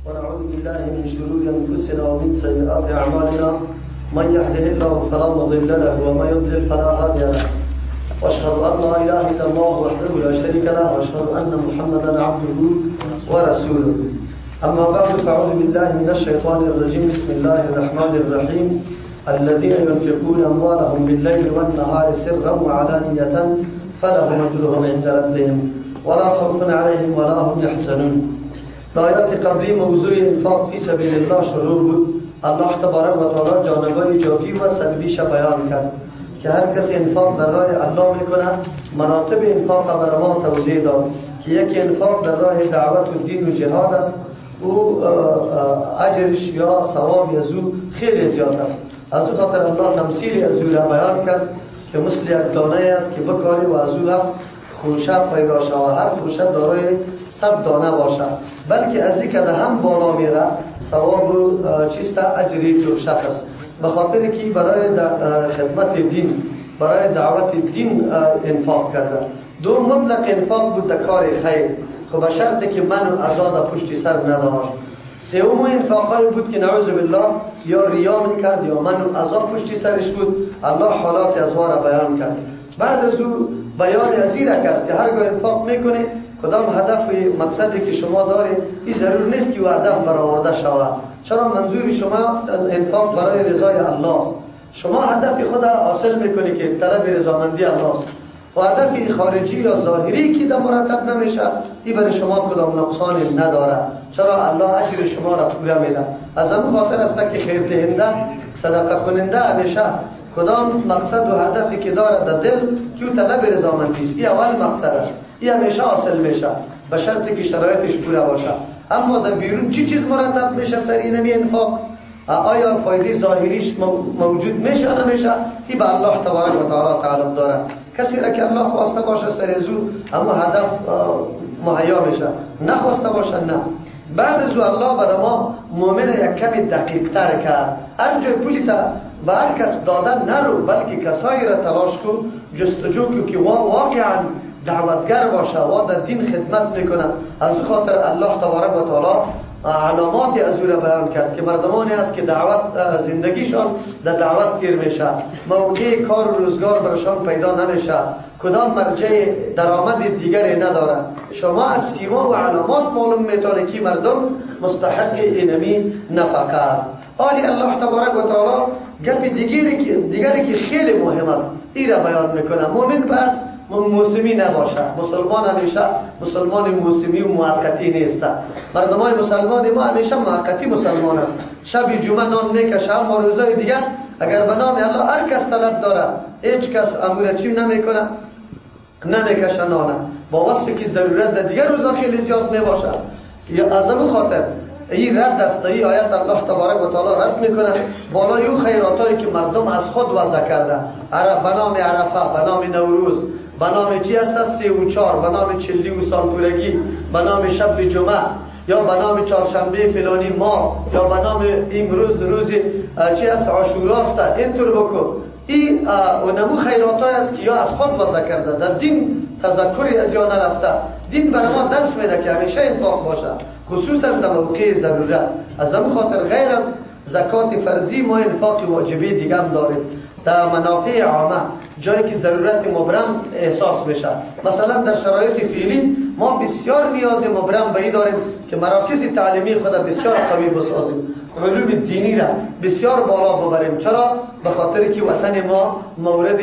ونعوذ بالله من شرور أنفسنا ومن سيئات أعمالنا، من يهده الله فلا مضل له ومن يضلل فلا هادي له، وأشهد أن لا إله إلا الله وحده لا شريك له، وأشهد أن محمدا عبده ورسوله. أما بعد، فأعوذ بالله من الشيطان الرجيم. بسم الله الرحمن الرحيم. الذين ينفقون أموالهم بالليل والنهار سرا وعلانية فلهم أجرهم عند ربهم ولا خوف عليهم ولا هم يحزنون. در آیات قبلی موضوع انفاق فی سبیل الله شروع بود. الله تبارک و تعالی جانبای ایجابی و سلبیش بیان کرد که هر کس انفاق در راه الله میکنه، مراتب انفاق بر ما توضیح داد که یکی انفاق در راه دعوت و دین و جهاد است، او اجرش یا ثواب از او خیلی زیاد است. از او خاطر الله تمثیل از او را بیان کرد که مثل یک دانه است که بکاری و از او هفت خوشه پیدا شود، هر خوشه دارای 100 دانه باشد، بلکه از این که هم بالا میره ثواب چیست اجری دو شخص، به خاطر که برای خدمت دین، برای دعوت دین انفاق کرده. دو، مطلق انفاق بود در کار خیر، خب به شرط که من و ازاد پشتی سر نداشت. سوم انفاقای بود که نعوذ بالله یا ریا میکرد یا من و عذاب پشتی سرش بود. الله حالات از را بیان کرد. بعد از او بیان از این را کرد که هرگاه انفاق میکنه کدام هدف و مقصدی که شما دارید، این ضرور نیست که هدف برآورده شود. چرا؟ منظور شما انفاق برای رضای الله است. شما هدف خود را حاصل میکنی که طلب رضامندی الله است، و هدف خارجی یا ظاهری که در مرتب نمیشه، این برای شما کدام نقصان نداره. چرا؟ الله اجر شما را پوره میده. از همون خاطر است که خیر دهنده، صدقه کننده همیشه کدام مقصد و هدفی که داره در دل که طلب رضامندی است، این اول مقصد است، این همیشه حاصل میشه به شرطی که شرایطش پوره باشه. اما در بیرون چی چیز مرتب میشه سر اینمی انفاق، آیا فایده ظاهریش موجود میشه یا نمیشه، این به الله تبارک و تعالی تعلق داره. کسی را که الله خواسته باشه سر از او اما هدف مهیا میشه، نخواسته باشه نه. بعد از او الله برای ما مؤمن یک کمی دقیق تر کرد. هر جای پولی تا به هر کس دادن نرو، بلکه کسایی را تلاش کو، جستجو کو که واقعا دعوتگر باشه و در دین خدمت میکنه. از او خاطر الله تبارک و تعالی علامات از او را بیان کرد که مردمانی است که دعوت زندگیشان در دعوت تیر میشه، موقع کار و روزگار برشان پیدا نمیشه، کدام مرجع درآمد دیگری نداره. شما از سیما و علامات معلوم میتونه که مردم مستحق اینمی نفقه است. آلی الله تبارک و تعالی گپ دیگری که خیلی مهم است ای را بیان میکنه. مؤمن باید موسمی نباشه. مسلمان همیشه مسلمان موسمی و موقتی نیست. مردم های مسلمان ما همیشه موقتی مسلمان است. شب جمعه نان میکشه، اما روزهای دیگر اگر به نام الله هر کس طلب داره، هیچ کس امور چی نمیکنه، نمیکشه نانه، با وصفی که ضرورت در دیگر روزها خیلی زیاد میباشه. یا از امو خاطر این رد است. این آیت الله تبارک و تعالی رد میکنه بالای او خیراتایی که مردم از خود وضع کرده، به نام عرفه، به نام نوروز، به نام چی است 3 و 4، به نام چلی و سالپورگی، به نام شب جمعه، یا به نام چهارشنبه فلانی ما، یا به نام امروز روز چی است عاشوراست، اینطور بکن. این اونمو خیراتای است که یا از خود وضع کرده، در دین تذکری از یا نرفته. دین برای ما درس میده که همیشه انفاق باشه، خصوصا در موقع ضرورت. از همون خاطر غیر از زکات فرضی ما انفاق واجبی دیگه هم داریم در منافع عامه، جایی که ضرورت مبرم احساس میشه. مثلا در شرایط فعلی ما بسیار نیاز مبرم به این داریم که مراکز تعلیمی خود بسیار قوی بسازیم، علوم دینی را بسیار بالا ببریم. چرا؟ به خاطر که وطن ما مورد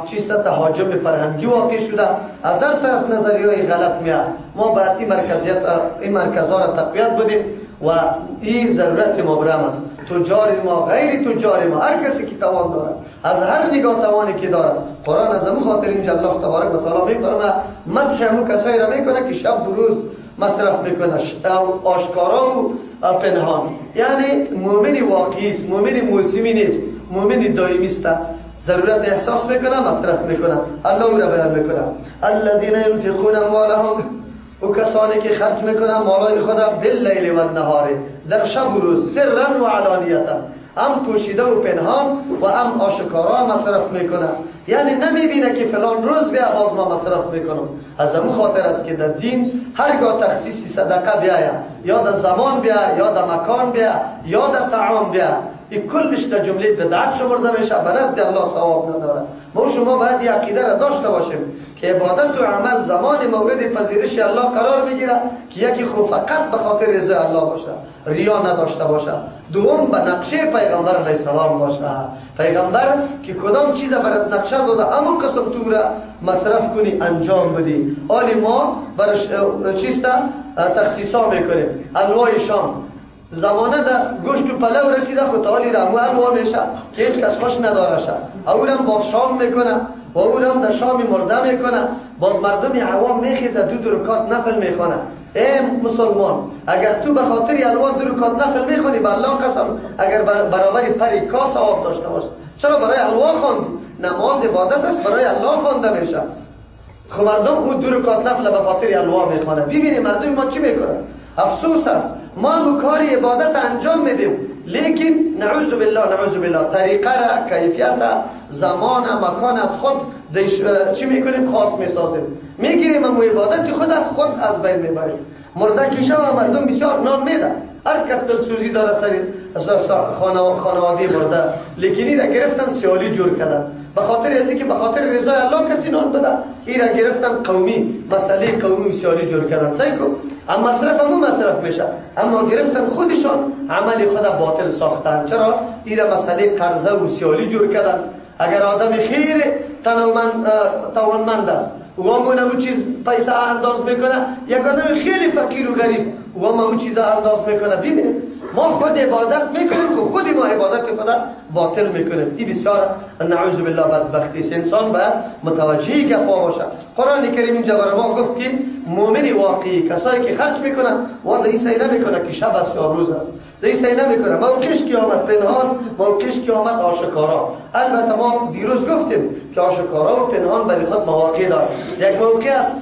چیست تهاجم فرهنگی واقع شده، از هر طرف نظریه غلط میاد. ما باید این مرکزیت، این مرکزها را تقویت بدیم و این ضرورت مبرم است. تجار ما، غیر تجار ما، هر کسی که توان داره، از هر نگاه توانی که داره. قرآن از امو خاطر اینجا الله تبارک و تعالی میفرماید مدح امو کسایی را میکنه که شب و روز مصرف میکنه، آشکارا و پنهان. یعنی مؤمن واقعی است، مؤمن موسمی نیست، مؤمن دائمی است. ضرورت احساس میکنه، مصرف میکنه. الله او را بیان میکنه الذين ينفقون اموالهم، و کسانی که خرج میکنن مالای خود باللیل و النهار، در شب و روز، سرا و علانیتا. هم پوشیده و پنهان و هم آشکارا مصرف میکنه. یعنی نمیبینه که فلان روز بیا باز ما مصرف میکنم. از امو خاطر است که در دین هرگاه تخصیص صدقه بیاید، یا در زمان بیا، یا در مکان بیا، یا در طعام بیا، این کلش در جمله بدعت شمرده میشه، به نزد الله ثواب نداره. ما شما باید یه عقیده را داشته باشیم که عبادت و عمل زمان مورد پذیرش الله قرار میگیره که یکی خو فقط به خاطر رضای الله باشه، ریا نداشته باشه. دوم به نقشه پیغمبر علیه السلام باشه. پیغمبر که کدام چیز برات نقشه داده امو قسم تو را مصرف کنی، انجام بدی. آلی ما برش چیستا تخصیصا میکنیم. الوای شام زمانه ده گوشت و پلو رسیده، خود حالی را امو الوا میشه که هیچ کس خوش نداره شه. اولم باز شام میکنه و اولم در شام مرده میکنه. باز مردم عوام میخیزه دو رکعت نفل میخونه. ای مسلمان، اگر تو به خاطر الوا دو رکعت نفل میخونی، به الله قسم اگر برابر پری کا ثواب داشته باشه. چرا برای الوا خواندی؟ نماز عبادت است، برای الله خوانده میشه. خب مردم او دو رکعت نفل به خاطر الوا میخونه. ببینید مردم ما چی میکنن؟ افسوس است، ما هم کار عبادت انجام میدیم، لیکن نعوذ بالله نعوذ بالله طریقه را، کیفیت، زمان، مکان از خود چی میکنیم؟ خاص میسازیم، میگیریم اما عبادت خود از بین میبریم. مرده کیشه و مردم بسیار نان میده، هر کس دلسوزی داره سر خانواده مرده، لیکن این را گرفتن سیالی جور کردن به خاطر از اینکه به خاطر رضای الله کسی نان بده. این را گرفتن قومی، مسئله قومی سیالی جور کردن. سعی کو اما مصرف همون مصرف میشه، اما گرفتن خودشان عمل خود باطل ساختن. چرا؟ این را مسئله قرضه و سیالی جور کردن. اگر آدم خیر توانمند است او هم اون چیز پیسه انداز میکنه، یک آدم خیلی فقیر و غریب او هم اون چیز انداز میکنه. ببینید ما خود عبادت میکنیم، خود ما عبادت خود باطل میکنیم. این بسیار نعوذ بالله بدبختی است. انسان باید متوجه گپا باشه. قرآن کریم اینجا برای ما گفت که مؤمن واقعی کسایی که خرج میکنن و در این سعی نمیکنه که شب است یا روز است، در این سعی نمیکنه، موقعش که آمد پنهان، موقعش که آمد آشکارا. البته ما دیروز گفتیم که آشکارا و پنهان برای خود مواقع داره. یک موقع است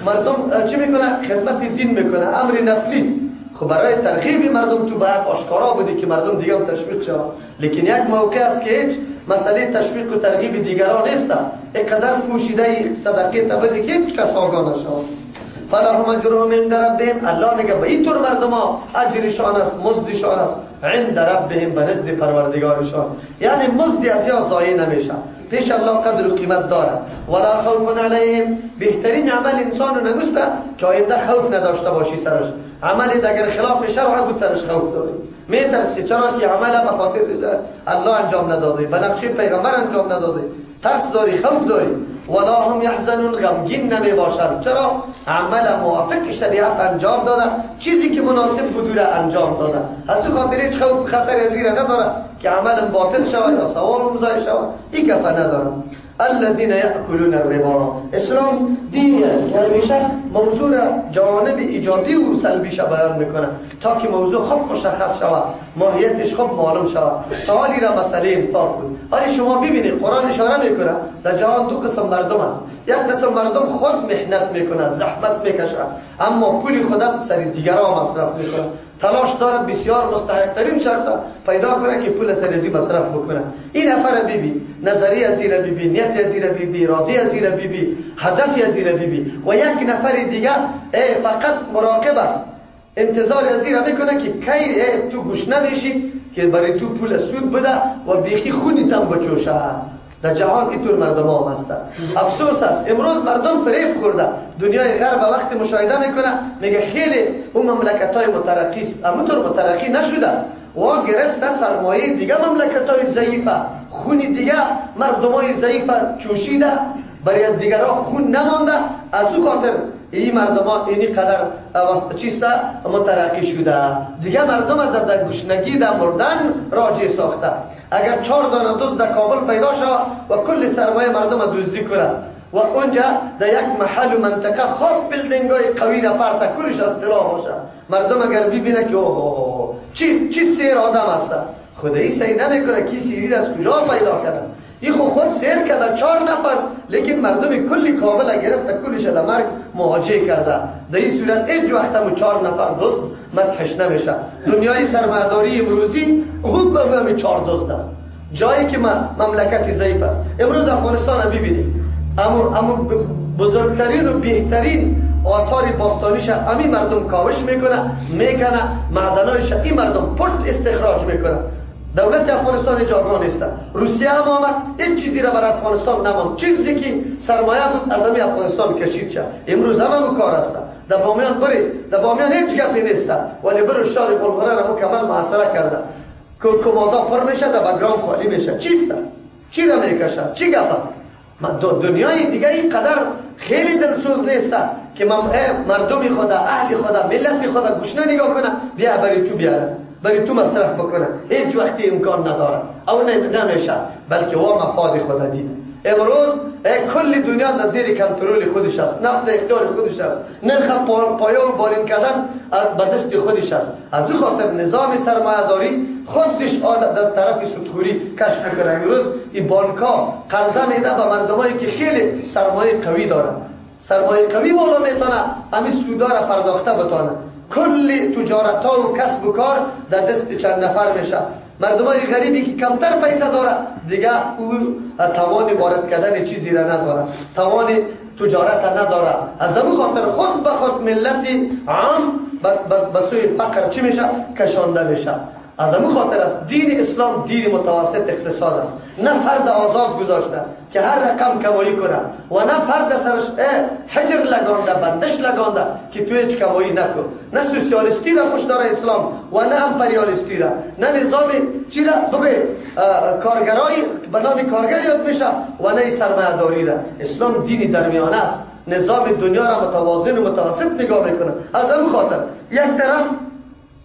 مردم چی میکنه؟ خدمت دین میکنه، امر نفلی است. خب برای ترغیب مردم تو باید آشکارا بودی که مردم دیگه هم تشویق شوند. لیکن یک موقع است که هیچ مسئله تشویق و ترغیب دیگران نیست، اینقدر پوشیده صدقه تبدی که هیچ کس آگاه نشود. فلهم اجرهم عند ربهم، الله میگه به اینطور مردم ها اجرشان است، مزدشان است عند ربهم، به نزد پروردگارشان. یعنی مزد از یا ضایع نمیشه، پیش الله قدر و قیمت داره. ولا خوف علیهم، بهترین عمل انسان نگوسته که آینده خوف نداشته باشی سرش. عمل اگر خلاف شرع بود سرش خوف داری، میترسی، چرا که عمل به خاطر الله انجام نداده، به نقشه پیغمبر انجام نداده، ترس داری، خوف داری. ولا هم یحزنون، غمگین نمی باشند. چرا؟ عمل موافق شریعت انجام داده، چیزی که مناسب بود را انجام داده. از او خاطر هیچ خوف خطر از نداره که عمل باطل شود یا ثواب ضایع شود، این گپ نداره. الذين يأكلون الربا، اسلام دینی است که همیشه موضوع جوانب ایجابی و سلبیش بیان میکنه تا که موضوع خوب مشخص شود، ماهیتش خوب معلوم شود. تا حالی را مسئله انفاق بود. حالی شما ببینید قرآن اشاره میکنه در جهان دو قسم مردم است. یک قسم مردم خود محنت میکنه، زحمت میکشه، اما پول خود سر دیگران مصرف میکنه، تلاش داره بسیار مستحق ترین شخص پیدا کنه که پول سر ازی مصرف بکنه. این نفر بیبی، نظری از این بیبی، نیت از این بیبی، رادی از این بیبی، هدف از این بیبی. و یک نفر دیگه فقط مراقب است، انتظار از این میکنه که کی تو گوش نمیشی که برای تو پول سود بده و بیخی خونیتم بچوشه. در جهان اینطور مردم هم هستند. افسوس است امروز مردم فریب خورده. دنیای غرب وقتی مشاهده میکنه میگه خیلی اون مملکت های مترقی است، همونطور مترقی نشده و گرفته سرمایه دیگه مملکت های ضعیفه، خون دیگه مردم های ضعیفه چوشیده، برای دیگرها خون نمانده. از او خاطر این مردم ها اینی قدر چیسته مترقی شده. دیگه مردم در گشنگی در مردن راجع ساخته. اگر 4 دانه دزد در کابل پیدا شود و کل سرمایه مردم دزدی کنه و اونجا در یک محل و منطقه خوب building های قوی را پرته کلش از طلا باشه، مردم اگر ببینه که اوه چی سیر آدم هست، خدایی سعی نمیکنه کی سیری را از کجا پیدا کرده. این خود سیر کرده 4 نفر، لیکن مردم کلی کابل گرفته، کلش در مرگ مواجه کرده. در این صورت هیچ وقت هم 4 نفر دزد مدحش نمیشه. دنیای سرمایه‌داری امروزی خود به همین 4 دزد است. جایی که مملکت ضعیف است. امروز افغانستان رو ببینیم، اما بزرگترین و بهترین آثار باستانیش امی مردم کاوش میکنه، معدنایش این مردم پرت استخراج میکنه. دولت افغانستان جاگاه نیست. روسیه هم آمد، این چیزی را بر افغانستان نماند. چیزی که سرمایه بود از امی افغانستان کشید شد. امروز هم کار است. در بامیان بری، در بامیان هیچ گپی نیست، ولی برو شار غلغله را مکمل محاصره کرده. کمازا پر میشه، در بگرام خالی میشه. چیست؟ چی را میکشه؟ چی گپ است؟ دنیای دیگه اینقدر خیلی دلسوز نیست که مردم خدا، اهل خدا، ملت خدا گشنه نگاه کنه، بیا بری تو بیاره، بری تو مصرف بکنه. هیچ وقتی امکان نداره او نمیشه، بلکه او مفاد خدا دید. امروز کل دنیا در زیر کنترل خودش است، نفت اختیار خودش است، نرخ پایه و بالین کردن به دست خودش است. از او خاطر نظام سرمایه داری خودش در طرف سودخوری کش میکنه. امروز این بانک ها قرضه میده به مردمایی که خیلی سرمایه قوی داره، سرمایه قوی والا میتونه همین سودا را پرداخته بتانه. کل تجارت ها و کسب و کار در دست چند نفر میشه. مردم های غریبی که کمتر پیسه داره دیگه او توان وارد کردن چیزی را نداره، توان تجارت نداره. از همون خاطر خود به خود ملت عام به سوی فقر چی میشه؟ کشانده میشه. از همون خاطر است دین اسلام دین متوسط اقتصاد است. نه فرد آزاد گذاشته که هر رقم کمایی کنه و نه فرد سرش حجر لگانده، بندش لگانده که تو هیچ کمایی نکن. نه سوسیالیستی را خوش داره اسلام و نه امپریالیستی را، نه نظام چی را بگوی کارگرای به نام کارگر یاد میشه و نه سرمایه داری را. اسلام دینی درمیانه است، نظام دنیا را متوازن و متوسط نگاه میکنه. از همون خاطر یک طرف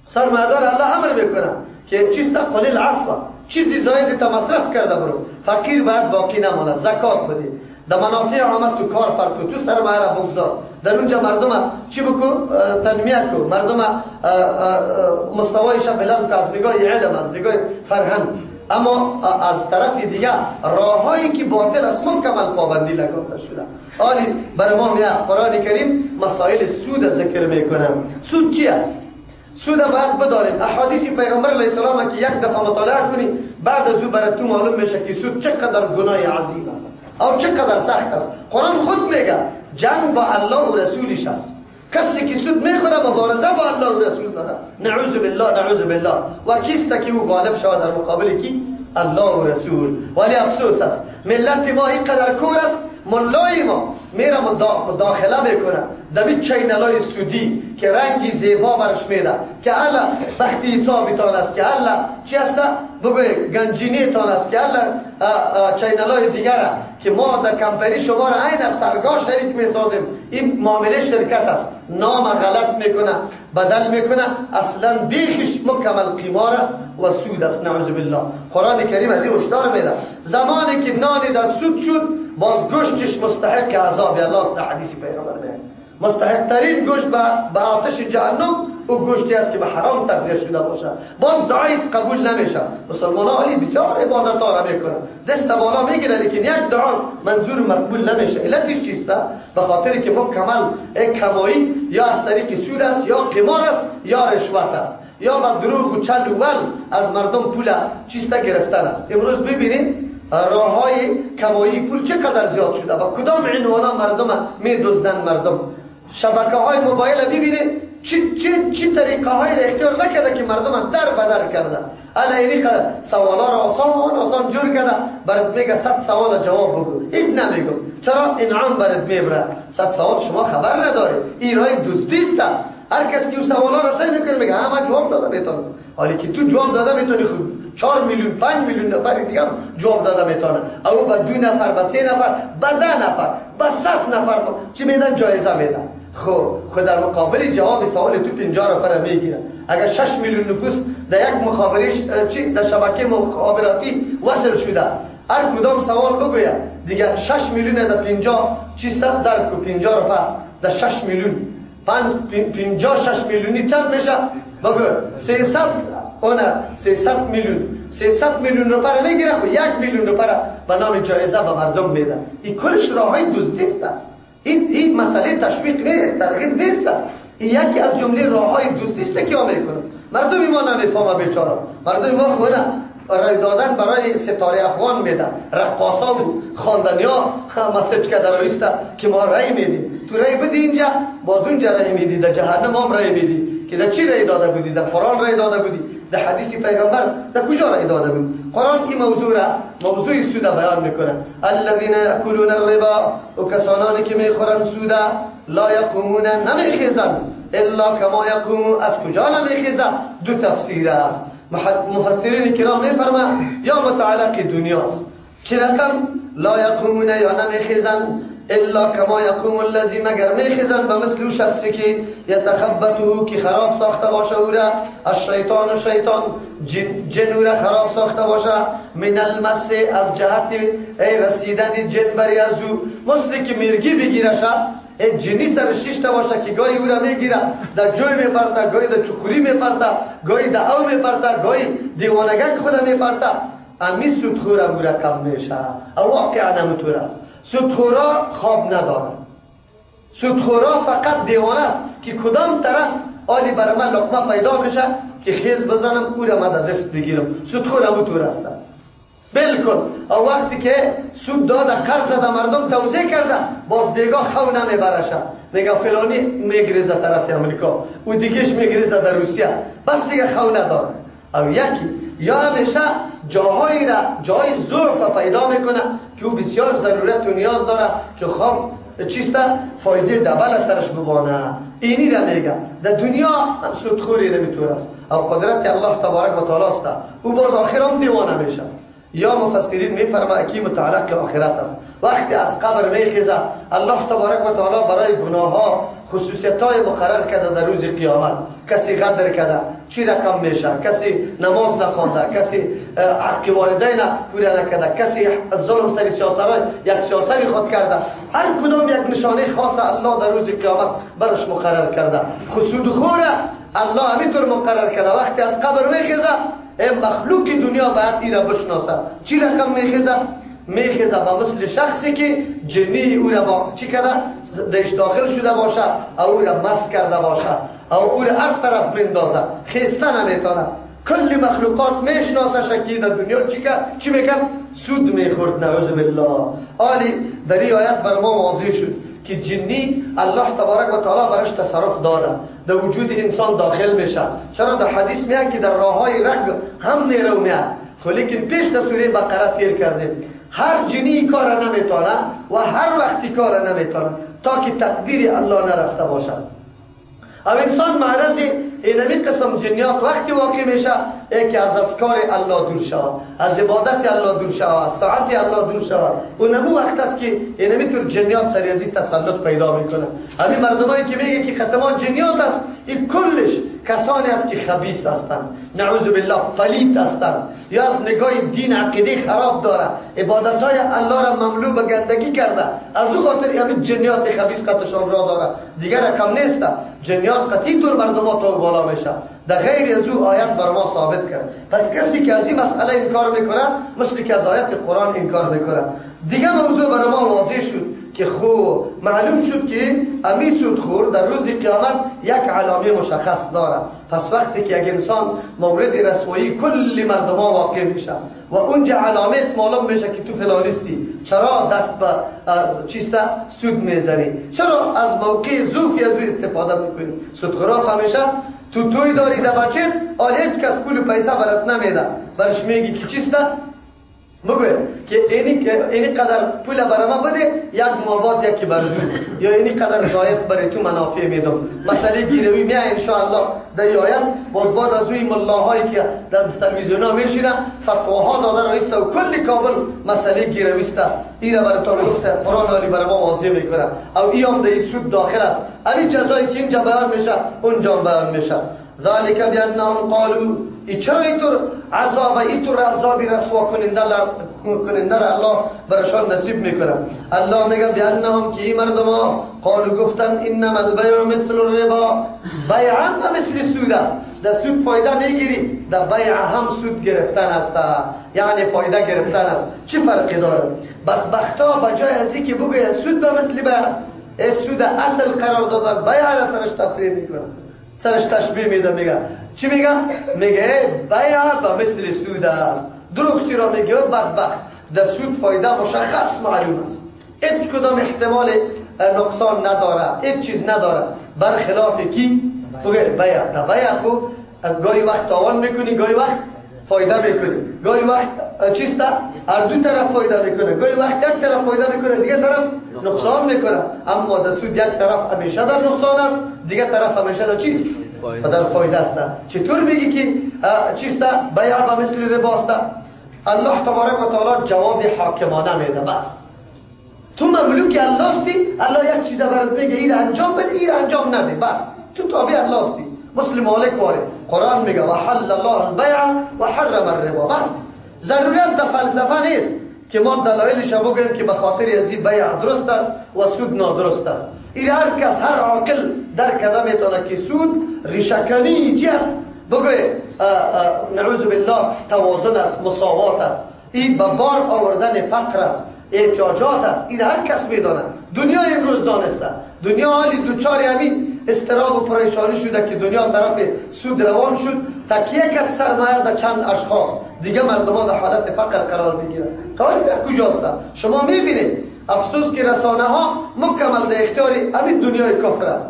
سرمایه‌دار الله امر میکنه که چیست؟ قلیل عفو، چیزی زاید تا مصرف کرده برو، فقیر باید باقی نمانه، زکات بده، در منافع آمد تو کار پرتو، تو سرمایه را بگذار، در اونجا مردم چی بکو؟ تنمیه کو، مردم مستوایش بلند کو از نگاه علم، از نگاه فرهنگ. اما از طرف دیگه راههایی که باطل است مکمل پابندی لگانده شده. آلی بر ما میاد قرآن کریم مسائل سود ذکر میکنه. سود چی است؟ سود باید بدانیم. احادیث پیغمبر علیه السلام که یک دفعه مطالعه کنی بعد از او برای تو معلوم میشه که سود چقدر گناه عظیم است او چقدر سخت است. قرآن خود میگه جنگ با الله و رسولش است. کسی که سود میخوره مبارزه با الله و رسول داره. نعوذ بالله، نعوذ بالله. و کیست که او غالب شود در مقابل کی؟ الله و رسول. ولی افسوس است ملت ما اینقدر کور است، ملای ما میره مداخله میکنه در channel ای سودی که رنگی زیبا برش میده که الله بختی حسابتان است، که الله چی است بگوی گنجینه تان است، که الله channel ای دیگر که ما در کمپانی شما را عین از سرگاه شریک میسازیم. این معامله شرکت است، نام غلط میکنه، بدل میکنه، اصلا بیخش مکمل قمار است و سود است. نعوذ بالله. قرآن کریم از این هشدار میده زمانی که نان در سود شد باز گوشتش مستحق عذاب الله است. در حدیث پیغمبر میگه مستحق ترین گوشت به آتش جهنم او گوشتی است که به حرام تغذیه شده باشه. باز دعایت قبول نمیشه. مسلمان ها حالی بسیار عبادت ها را میکنن، دست بالا میگیره، لیکن یک دعا منظور مقبول نمیشه. علتش چیست؟ به خاطر که مکمل کمایی یا از طریق سود است، یا قمار است، یا رشوت است، یا با دروغ و چل و ول از مردم پول چیست گرفتن است. امروز ببینید راه های کمایی پول چقدر زیاد شده، با کدام عنوانا مردم می دزدن. مردم شبکه های موبایل ببینید چی چی چی طریقه های اختیار نکرده که مردم در بدر کرده. الا اینی سوالا را آسان آسان جور کرده، برات میگه 100 سوال جواب بگو، هیچ نمیگم. چرا؟ انعام برات میبره. 100 سوال شما خبر نداری، این راه دزدی است. هر کس که او سوالا را صحیح میکنه میگه من جواب داده میتونم، حالی که تو جواب داده میتونی خود 4 میلیون 5 میلیون نفر دیگه هم جواب داده میتونه. او با 2 نفر، با 3 نفر، با 10 نفر، با 100 نفر چی میدن؟ جایزه میدن. خب در مقابل جواب سوال تو 50 نفر میگیره. اگر 6 میلیون نفوس در یک مخابرش چی در شبکه مخابراتی وصل شده، هر کدام سوال بگوید دیگه 6 میلیون در 50 چیست؟ ضرب کو 50 روپیه در 6 میلیون، 56 میلیونی چند میشه؟ بگو 300، اونه 300 میلیون، 300 میلیون روپیه میگیره، خو 1 میلیون روپیه به نام جایزه به مردم میده. این کلش راههای دزدی است. این مسئله تشویق نیست، ترغیب نیست. این یکی از جمله راههای دزدی است که ها میکنه. مردم ما نمیفهمه بیچاره. مردم ما خو نه رای دادن برای ستاره افغان میده، رقاصا و خواندنیا مسیج که در که ما رای میدیم. تو رای بدی اینجا، باز اونجا رای میدی، در جهنم هم رای میدی که در چی رای داده بودی؟ در قرآن رای داده بودی، در حدیث پیغمبر، در کجا رای داده بودی؟ قرآن این موضوع را، موضوع سود بیان میکنه. الذین یاکلون الربا، و کسانانی که میخورن سود، لا یقومون، نمیخیزن، الا کما یقوم. از کجا نمیخیزن؟ دو تفسیر است. مفسرین کرام میفرما یا متعلق دنیاست. چه رقم لا یقومون یا نمیخیزن؟ الا کما یقوم الذی، مگر میخیزن به مثل او شخصی که یتخبطه، که خراب ساخته باشه او را، الشیطان و شیطان، جن او را خراب ساخته باشه، من المس، از جهت ای رسیدن جن بری از او، مثل که مرگی بگیرشه، ای جنی سر شیشته باشه که گاهی او را میگیره، در جوی میپرته، گاهی در چکوری میپرته، گاهی در او میپرته، گاهی دیوانگک خود میپرته. امی سودخور او را کم میشه. او واقعا همونطور است. سودخورا خواب نداره. سودخورا فقط دیوانه است که کدام طرف آلی بر من لقمه پیدا میشه که خیز بزنم او را من دست بگیرم. سودخور همونطور است بالکل. او وقتی که سود داده، قرض داده، مردم توزیع کرده، باز بیگاه خو نمیبرشه، میگه فلانی میگریزه طرف امریکا، او دیگهش میگریزه در روسیه، بس دیگه خو نداره. او یکی یا همیشه جاهایی را، جای ضعف پیدا میکنه که او بسیار ضرورت و نیاز داره که خواب چیست فایده دبل سرش ببانه. اینی را میگه در دنیا سودخوری نمیتونه است. او قدرت الله تبارک و تعالی است. او باز آخر هم دیوانه میشه. یا مفسرین میفرماید که متعلق آخرت است. وقتی از قبر میخیزه، الله تبارک و تعالی برای گناه ها خصوصیت های مقرر کرده در روز قیامت. کسی غدر کرده چی رقم میشه، کسی نماز نخوانده، کسی حق والدین پوره نکرده، کسی ظلم سر سیاسرای یک سیاسری خود کرده. هر کدام یک نشانه خاص الله در روز قیامت برش مقرر کرده. خسود خوره الله همینطور مقرر کرده. وقتی از قبر میخیزه، مخلوق دنیا باید ای را بشناسه. چی رقم میخیزه؟ میخیزه با مثل شخصی که جنی او را با چی کرده؟ درش داخل شده باشه، او را مس کرده باشه، او را هر طرف مندازه، خیسته نمیتونه. کل مخلوقات میشناسه شکی در دنیا چی کرد؟ چی میکرد؟ سود میخورد، نعوذ بالله. آلی در این آیت بر ما واضح شد که جنی الله تبارک و تعالی برش تصرف داده، در وجود انسان داخل میشه. چرا در حدیث میاد که در راههای رگ هم میره و میاد. خب لیکن پیش در سوره بقره تیر کردیم هر جنی کار نمیتونه و هر وقتی کار نمیتونه تا که تقدیر الله نرفته باشه. او انسان معرض اینمی قسم جنیات وقتی واقع میشه که از اذکار الله دور شود، از عبادت الله دور شود، از طاعت الله دور شود. اونمو وقت است که اینمی طور جنیات سریزی تسلط پیدا میکنه. همین مردمایی که میگه که ختمان جنیات است، این کلش کسانی است که خبیث هستند، نعوذ بالله پلیت هستند، یا از نگاه دین عقیده خراب داره، عبادت های الله را مملو به گندگی کرده، از او خاطر همین جنیات خبیث قطعشان را داره. دیگر رقم نیست. جنیات قطعی طور مردم ها تو بالا میشه. در غیر از او آیت بر ما ثابت کرد. پس کسی که از این مسئله انکار میکنه مثل که از آیت قرآن انکار میکنه. دیگه موضوع بر ما واضح شد که خو معلوم شد که امی سودخور در روز قیامت یک علامه مشخص داره. پس وقتی که یک انسان مورد رسوایی کل مردم ها واقع میشه و اونجا علامه معلوم میشه که تو فلانیستی، چرا دست به چیسته سود میزنی، چرا از موقع ضعف از او استفاده میکنی. سودخورا همیشه تو توی داری در بچه آلی هیچ کس پول پیسه برات نمیده، برش میگی که چیسته بگو که اینی قدر پول برای ما بده، یک ماه بعد یکی بر یا اینی قدر زاید برای تو منافع میدم. مسئله گیروی میای ان شاء الله در آیت. باز بعد از اوی ملاهایی که در تلویزیون ها میشینه فتواها داده رئیس و کل کابل مسئله گیروی است. این را براتون گفته قرآن عالی برای ما واضح میکنه. او ای هم در سود داخل است. همین جزایی که اینجا بیان میشه اونجا بیان میشه. ذالک بانهم قالوا. چرا اینطور عذاب، اینطور عذابی رسوا کننده الله برشان نصیب میکنه؟ الله میگه بانهم که این مردم ها قالوا گفتن انما البیع مثل الربا، بیع هم مثل سود است. در سود فایده میگیری، در بیع هم سود گرفتن است، یعنی فایده گرفتن است. چه فرقی داره؟ بدبختا بجای از اینکه بگوید سود به مثل بیع است، سود اصل قرار دادن، بیع را سرش تفریح میکنه، سرش تشبیه میده. میگه چی میگه؟ میگه بیع به مثل سود است. دروغ چی را میگه؟ بدبخت در سود فایده مشخص معلوم است، هیچ کدام احتمال نقصان نداره، هیچ چیز نداره، برخلاف کی؟ بگه بیع. در بیع خو گاهی وقت تاوان میکنی، گاهی وقت فایده میکنی، گاهی وقت چیست؟ هر دو طرف فایده میکنه، گاهی وقت یک طرف فایده میکنه، دیگه طرف نقصان میکنه. اما در سود یک طرف همیشه در نقصان است، دیگه طرف همیشه در چیست؟ در فایده است. چطور میگی که چیست؟ بیع به مثل ربا است. الله تبارک و تعالی جواب حاکمانه میده. بس تو مملوک الله استی، الله یک چیز برات میگه این انجام بده، این انجام نده، بس تو تابع الله استی، مثل مالک واره. قرآن میگه و حل الله البیع و حرم الربا. بس ضرورت به فلسفه نیست که ما دلایلش بگوییم که به خاطر از این بیع درست است و سود نادرست است. این هر کس، هر عاقل درک کرده میتونه که سود ریشه‌کنی چی است؟ بگوی نعوذ بالله توازن است، مساوات است، این به بار آوردن فقر است، احتیاجات است. این هر کس میدانه. دنیا امروز دانسته، دنیا حالی دوچار همین اضطراب و پریشانی شده که دنیا طرف سود روان شد، تکیه کرد سرمایه در چند اشخاص، دیگه مردم ها در حالت فقر قرار میگیرن. تا حالی کجاست؟ شما میبینید افسوس که رسانه ها مکمل در اختیار همین دنیای کفر است،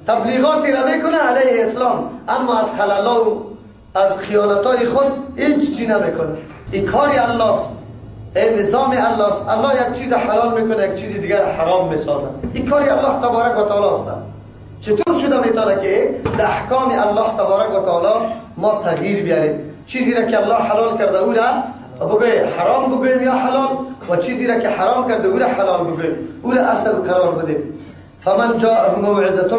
تبلیغاتی را میکنه علیه اسلام، اما از خللا و از خیانتای خود هیچ چی نمیکنه. این کاری الله است، این نظام الله است. الله یک چیز حلال میکنه، یک چیز دیگر حرام میسازه. این کاری الله تبارک و تعالی است. چطور شده میتونه که در احکام الله تبارک و تعالی ما تغییر بیاریم؟ چیزی را که الله حلال کرده او را بگوی حرام بگوییم یا حلال، و چیزی را که حرام کرده او را حلال بگوییم، او را اصل قرار بدیم. فمن جاءه موعظة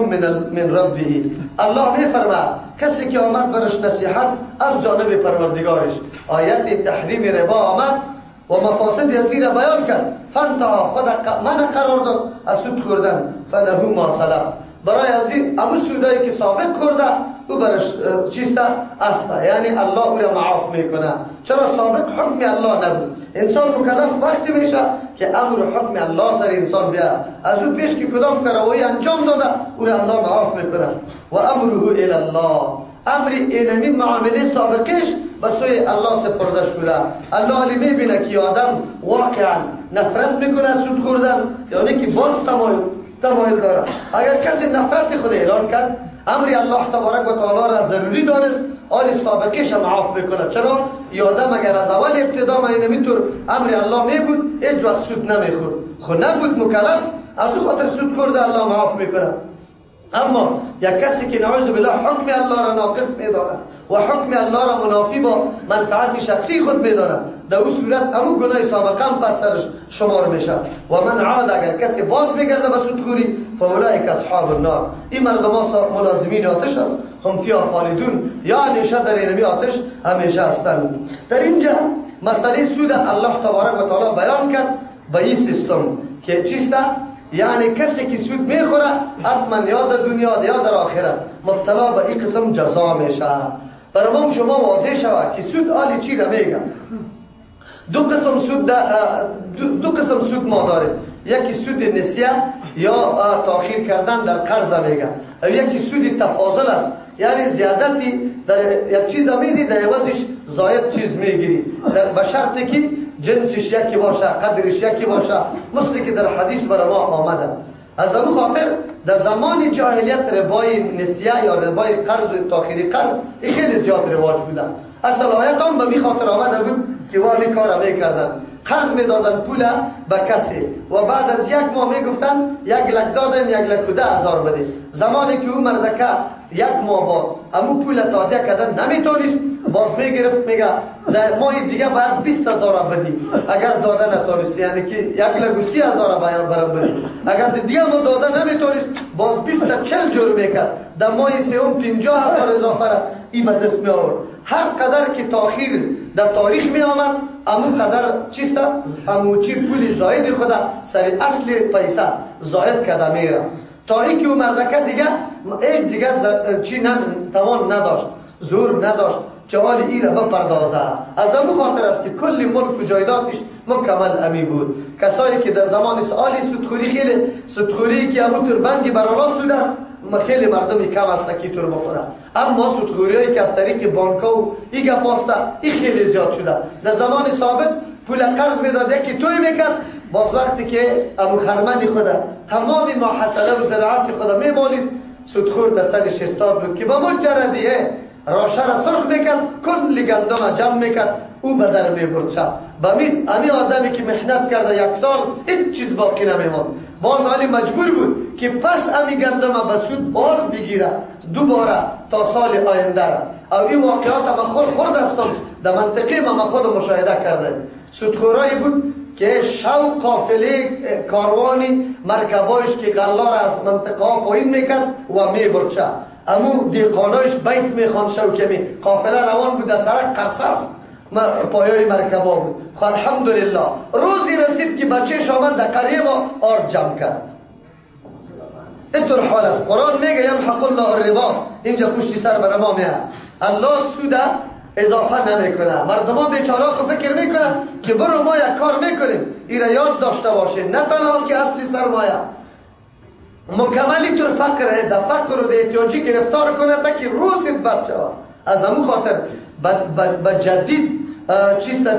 من ربه. الله میفرماید کسی که آمد برش نصیحت از جانب پروردگارش، آیت تحریم ربا آمد و مفاسد ازی را بیان کرد، فانتها، خود من قرار داد از سود خوردن، فله ما سلف، برای از این امو سودایی که سابق خورده او برش چیست است، یعنی الله او را معاف میکنه. چرا سابق حکم الله نبود؟ انسان مکلف وقتی میشه که امر حکم الله سر انسان بیا، از او پیش که کدام کاروایی انجام داده او را الله معاف میکنه. و امره الی الله، امر اینمی معامله سابقش به سوی الله سپرده شده. الله علی میبینه که آدم واقعا نفرت میکنه از سود خوردن، یعنی که باز تمایل داره. اگر کسی نفرت خود اعلان کرد، امر الله تبارک و تعالی را ضروری دانست، آن سابقش معاف میکنه. چرا؟ یادم اگر از اول ابتدا ما اینمیطور امر الله میبود، هیچ وقت سود نمیخورد. خو نبود مکلف، از او خاطر سود خورده الله معاف میکنه. اما یک کسی که نعوذ بالله حکم الله را ناقص میدانه و حکم الله را منافی با منفعت شخصی خود میدانه، در او صورت امو گناه سابقه هم پس سرش شمار میشه. و من عاد، اگر کسی باز میگرده به سودخوری، فاولئک اصحاب النار، این مردم ها ملازمین آتش است، هم فیها خالدون، یا همیشه در اینمی آتش همیشه هستند. در اینجا مسئله سود الله تبارک و تعالی بیان کرد به این سیستم که چیست؟ یعنی کسی که سود میخوره حتما یا در دنیا یا در آخرت مبتلا به این قسم جزا میشه. برای ما شما واضح شود که سود آلی چی را میگه. دو قسم سود دو قسم سود ما داریم. یکی سود نسیه یا تاخیر کردن در قرض میگه، یکی سود تفاضل است، یعنی زیادتی در یک چیز میدی در عوضش زاید چیز میگیری، در به شرطی که جنسش یکی باشه، قدرش یکی باشه، مثل که در حدیث برای ما آمده. از اون خاطر در زمان جاهلیت ربای نسیه یا ربای قرض و تاخیری قرض خیلی زیاد رواج بوده. اصل آیت هم به می خاطر آمده بود که وامی کار میکردن، قرض میدادن پول به کسی و بعد از یک ماه میگفتن 1 لک دادم 1,10,000 بده. زمانی که او مردکه یک ماه بعد امو پول تادیه کردن نمیتونست، باز میگرفت میگه در ماه دیگه باید 20,000 بدی، اگر داده نتونستی یعنی که 1,30,000 باید برام بدی، اگر دیگه ما داده نمیتونست باز 20 تا 40 جور میکرد. در ماه سوم 50,000 اضافه را ای به دست می آورد. هر قدر که تاخیر در تاریخ می آمد امو قدر چیست امو چی پول زاید خود سر اصل پیسه زاید کده می رفت تا ای که او مردکه دیگه ای دیگه چی توان نداشت، زور نداشت که حال ای را بپردازه. از امو خاطر است که کل ملک و جایدادش مکمل امی بود. کسایی که در زمان سوالی سودخوری، خیلی سودخوری که امو تر بنگی برالا سود است خیلی مردمی کم است که تر بخوره، اما سودخوری هایی که از طریق بانک و ای گپ است ای خیلی زیاد شده. در زمان سابق پول قرض میداد یکی توی میکرد، باز وقتی که امو خرمن خود تمام محصله و زراعت خود میمالید سودخور در سرش استاد بود که با مجردیه راشه را سرخ میکرد، کل گندم جمع میکرد او به در میبرد. شد امی آدمی که محنت کرده یک سال هیچ چیز باقی نمیماند، باز حالی مجبور بود که پس امی گندم به سود باز بگیره دوباره تا سال آینده را. او این واقعات ما خود خورد هستم در منطقه ما خود مشاهده کرده. سودخورایی بود که شو قافله کاروانی مرکبایش که غلا را از منطقه ها پایین میکرد و میبرد شد. امو دیقانایش بیت میخوان شو که می قافله روان بود در سرک قرصص پایای مرکبا بود. خب الحمدلله روزی رسید که بچهش آمد در قریه ما آرد جمع کرد. اینطور حال است. قرآن میگه یمحق الله الربا، اینجا پشتی سر بر ما میاد. الله سود اضافه نمیکنه. مردم ها بیچاره خو فکر میکنن که برو ما یک کار میکنیم، ایره یاد داشته باشه نه تنها که اصلی سرمایه مکملی طور فقره در فقر و در احتیاجی گرفتار کنه تا که روزی بد شود. از همون خاطر با جدید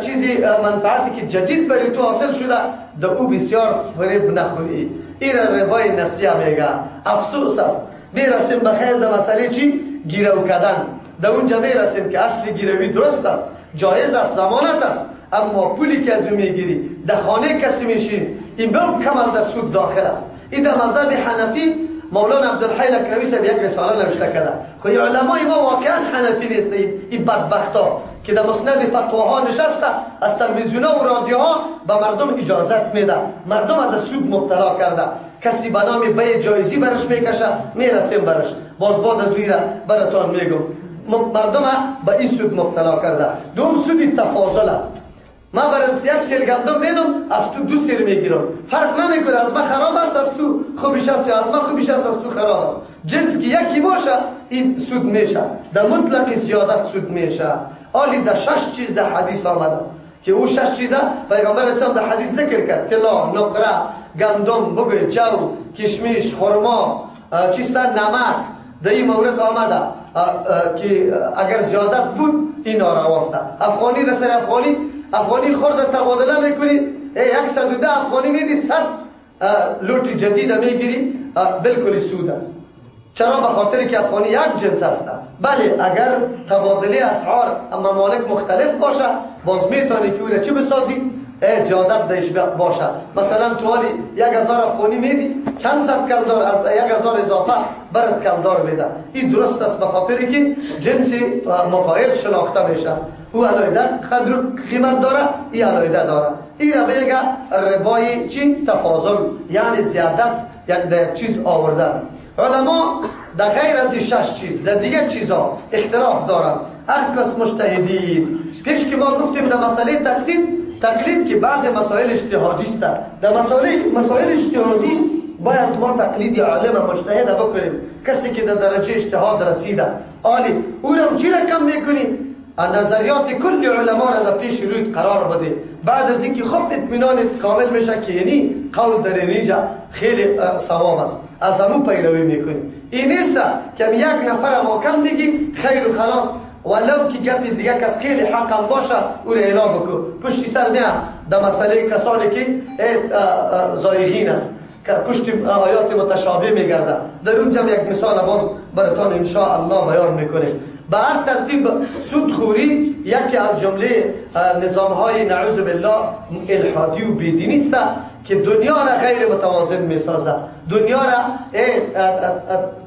چیزی منفعتی که جدید برای تو حاصل شده در او بسیار فریب نخوری. ایره ربای نسیه میگه. افسوس است. میرسیم بخیر در مسئله چی؟ گیرو کردن. در اونجا میرسیم که اصل گیروی درست است، جایز است، ضمانت است، اما پولی که از او میگیری در خانه کسی میشین این به کمال در سود داخل است. این در مذهب حنفی مولانا عبدالحی لکنوی صاحب یک رساله نوشته کرده. خب علمای ما واقعا حنفی نیست، این بدبختا که در مسند فتواها نشسته از تلویزیون و رادیوها به مردم اجازت میده، مردم در سود مبتلا کرده. کسی به نام بیع جایزی برش میکشه، میرسیم برش باز بعد از ویره براتان میگم. مردم به این سود مبتلا کرده. دوم سود تفاضل است. ما برات یک سیر گندم میدم از تو دو سیر میگیرم، فرق نمیکنه از من خراب است از تو خوبش است یا از من خوبش است از تو خراب است. جنس که یکی باشه این سود میشه، در مطلق زیادت سود میشه. آلی در شش چیز در حدیث آمده که او شش چیزه پیغمبر اسلام در حدیث ذکر کرد: طلا، نقره، گندم، بگوی جو، کشمش، خرما، چیستا نمک. در این مورد آمده که اگر زیادت بود این نارواست. افغانی را سر افغانی، افغانی خورده تبادله میکنی، 110 افغانی میدی 100 لوٹ جدید میگیری، بالکل سود است. چرا؟ به خاطر که افغانی یک جنس است. بله اگر تبادله اسعار ممالک مختلف باشه باز میتونی که او را چی بسازی؟ زیادت دهش باشه. مثلا تو حالی 1000 افغانی میدی چند صد کلدار از 1000 اضافه برات کلدار میده. این درست است به خاطر که جنس مقایل شناخته میشه. او علایده قدر قیمت داره، این علایده داره. این را میگه ربای چی؟ تفاضل، یعنی زیادت یک در چیز آوردن. علما در غیر از این شش چیز در دیگه چیزها اختلاف دارن. هر کس مجتهدین. پیش که ما گفتیم در مسئله تقلید که بعض مسائل اجتهادی است. در مسائل اجتهادی باید ما تقلید عالم مجتهد بکنیم، کسی که در درجه اجتهاد رسیده. عالی او را چی رقم میکنیم؟ نظریات کل علما را در پیش روی قرار بده. بعد از اینکه خب اطمینان کامل میشه که یعنی قول در اینجا خیلی صواب است، از همون پیروی میکنیم. این نیست که یک نفر ما کم بگی خیر و خلاص، ولو که گپ دیگه کس خیلی حقم باشه او را اعلام بکن. پشتی سر میاد در مسئله کسانی که زایغین است که پشت آیات متشابه میگرده. در اونجا یک مثال باز براتان ان شاء الله بیان میکنیم. به هر ترتیب سودخوری یکی از جمله نظام های نعوذ بالله الحادی و بیدینی است که دنیا را غیر متوازن میسازه، دنیا را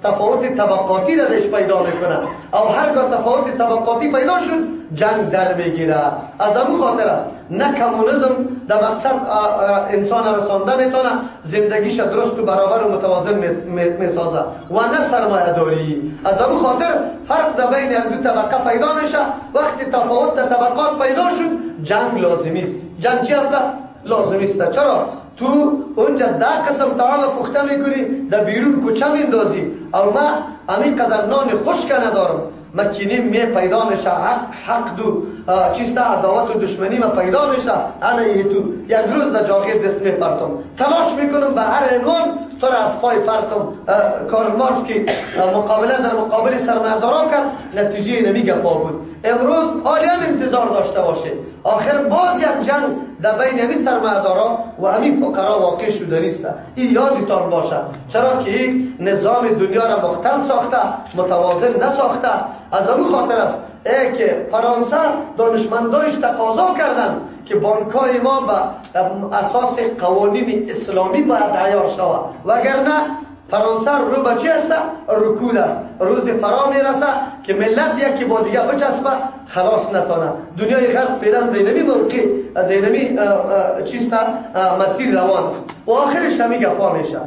تفاوت طبقاتی را دش پیدا میکنه، او هرگاه تفاوت طبقاتی پیدا شد جنگ در میگیره. از امو خاطر است نه کمونیسم در مقصد انسان رسانده میتونه زندگیش درست و برابر و متوازن میسازه و نه سرمایه داری. از امو خاطر فرق در بین هر دو طبقه پیدا میشه. وقتی تفاوت در طبقات پیدا شد جنگ لازمی است. جنگ چی است؟ لازمی است. چرا؟ تو اونجا 10 قسم طعام پخته میکنی، در بیرون کوچه میندازی، او ما امی قدر نان خشک ندارم، مکینی می پیدا میشه، حق دو چیست عداوت و دشمنی ما پیدا میشه علیه تو. یک روز در جاغیر دست میپرتم، تلاش میکنم به هر عنوان تو را از پای پرتم. کارل مارکس که مقابله در مقابل سرمایه‌داران کرد، نتیجه نمی گپا بود. امروز آلی هم انتظار داشته باشه، آخر باز یک جنگ در بین امی سرمایه‌دارا و امی فقرا واقع شده نیست. این یادتان باشه، چرا که این نظام دنیا را مختل ساخته، متوازن نساخته. از امو خاطر است ای که فرانسه دانشمندایش تقاضا کردن که بانکای ما به اساس قوانین اسلامی باید عیار شود، وگرنه فرانسه رو به چی است؟ رکود است. روز فرا میرسه که ملت یکی با دیگه بچسبه خلاص نتانه. دنیای غرب فعلا دینمی موقع دینمی چیست مسیر روان است و آخرش همی گپا میشه.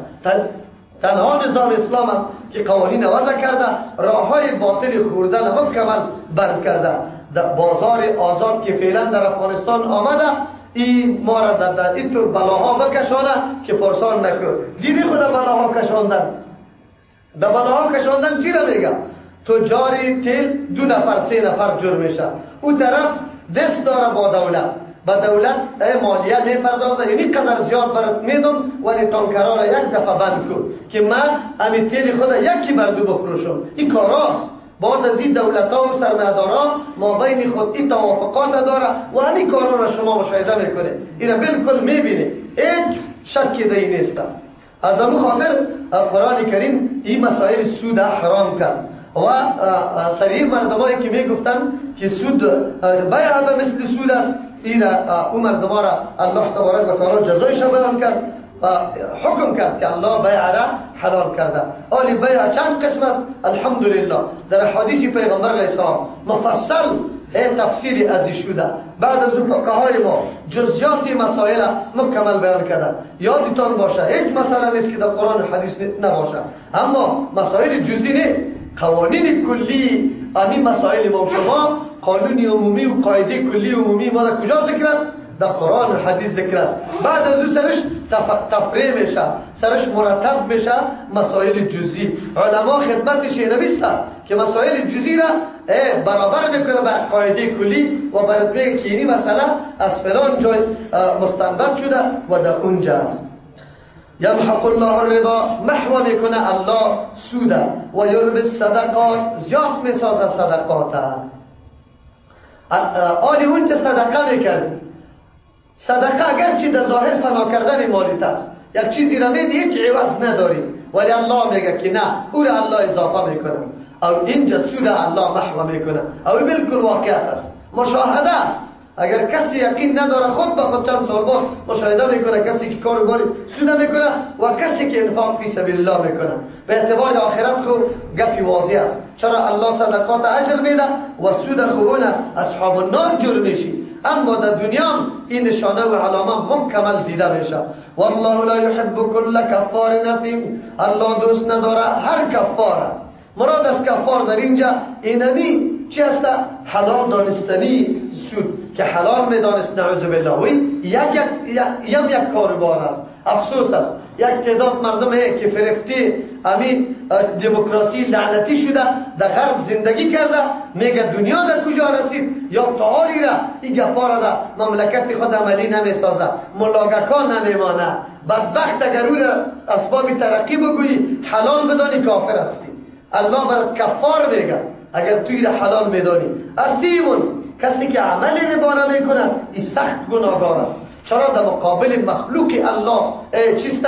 تنها نظام اسلام است که قوانین وضع کرده، راه های باطل خوردن مکمل بند کرده. بازار آزاد که فعلا در افغانستان آمده، این ما را در اینطور بلاها بکشانه که پرسان نکن. دیدی خود بلاها کشاندن، در بلاها کشاندن چی را میگه؟ تو جاری تیل 2 نفر 3 نفر جور میشه، او طرف دست داره با دولت، با دولت مالیه میپردازه، یعنی قدر زیاد برات میدم ولی تانکرها را یک دفعه بند کن که من امی تیل خود یکی بر دو بفروشم. این کاراست. بعد از این دولت ها و سرمایه‌دارا ما بین خود این توافقات داره و همین کارا را شما مشاهده میکنه، این بالکل میبینه، هیچ شکی در این نیست. از همون خاطر قرآن کریم این مسائل سود حرام کرد و سریع مردمایی که میگفتن که سود بیع به مثل سود است، این او مردما را الله تبارک و تعالی جزایش بیان کرد و حکم کرد که الله بیع را حلال کرده. آلی بیع چند قسم است؟ الحمدلله در حدیث پیغمبر علیه السلام مفصل تفصیل ازی شده. بعد از اون فقهای ما جزئیات مسائل مکمل بیان کرده. یادتان باشه هیچ مسئله نیست که در قرآن و حدیث نباشه، اما مسائل جزئی نه، قوانین کلی امی مسائل ما و شما، قانون عمومی و قاعده کلی عمومی ما در کجا ذکر است؟ در قرآن و حدیث ذکر است. بعد از او سرش تفریع میشه، سرش مرتب میشه مسائل جزئی. علما خدمتش نویستن که مسائل جزئی را برابر میکنه به قاعده کلی و برات میگه که اینی مسئله از فلان جای مستنبط شده و در اونجا است. یمحق الله الربا، محو میکنه الله سوده، و یربی الصدقات، زیاد میسازه صدقات. آلی اونجا صدقه میکردی، صدقه اگرچه در ظاهر فنا کردن مالیت است، یک چیزی را میدی هیچ عوض نداری، ولی الله میگه که نه، او را الله اضافه میکنه. او اینجا سود الله محو میکنه. او بالکل واقعیت است، مشاهده است. اگر کسی یقین نداره خود به خود چند سال بعد مشاهده میکنه، کسی که کار باری سود میکنه و کسی که انفاق فی سبیل الله میکنه به اعتبار آخرت خو گپی واضح است. چرا الله صدقات اجر میده و سود خونه اصحاب النار جور میشی، اما در دنیا این نشانه و علامه مکمل دیده میشه. والله لا يحب كل کفار اثیم، الله دوست نداره هر کفار. مراد از کفار در اینجا اینمی چی است؟ حلال دانستنی سود که حلال میدانست، نعوذ بالله. و یک کاروبار است. افسوس است یک تعداد مردم که فرفتی امی دموکراسی لعنتی شده در غرب زندگی کرده، میگه دنیا در کجا رسید یا تعالی را این گپا را در مملکت خود عملی نمیسازه، ملاگکا نمیمانه. بدبخت اگر او را اسباب ترقی بگویی حلال بدانی کافر هستی. الله برات کفار میگه اگر توی را حلال میدانی. اثیمون، کسی که عمل ربا را میکنه این سخت گناهگار است. چرا؟ در مقابل مخلوق الله چیست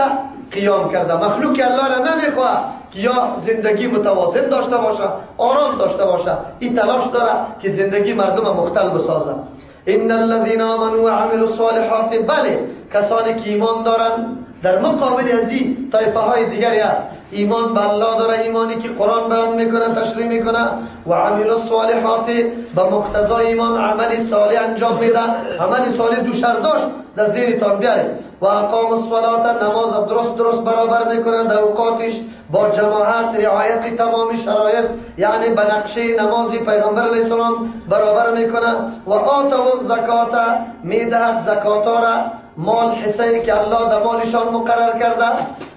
قیام کرده. مخلوق الله را نمیخواه که یا زندگی متوازن داشته باشه، آرام داشته باشه. این تلاش داره که زندگی مردم مختل بسازه. ان الذين آمنوا وعملوا الصالحات، بله کسانی که ایمان دارن در مقابل از این طایفه های دیگری است. ایمان به الله داره، ایمانی که قرآن بیان میکنه، تشریح میکنه، و عمل الصالحات، به مقتضای ایمان عمل صالح انجام میده. عمل صالح دو شرط داشت در ذهنتان بیاره. و اقام الصلاة، نماز درست درست برابر میکنه در اوقاتش با جماعت، رعایت تمام شرایط، یعنی به نقشه نماز پیغمبر علیه السلام برابر میکنه. و آتوا الزکات، میدهد زکات را، مال حصه که الله در مالشان مقرر کرده،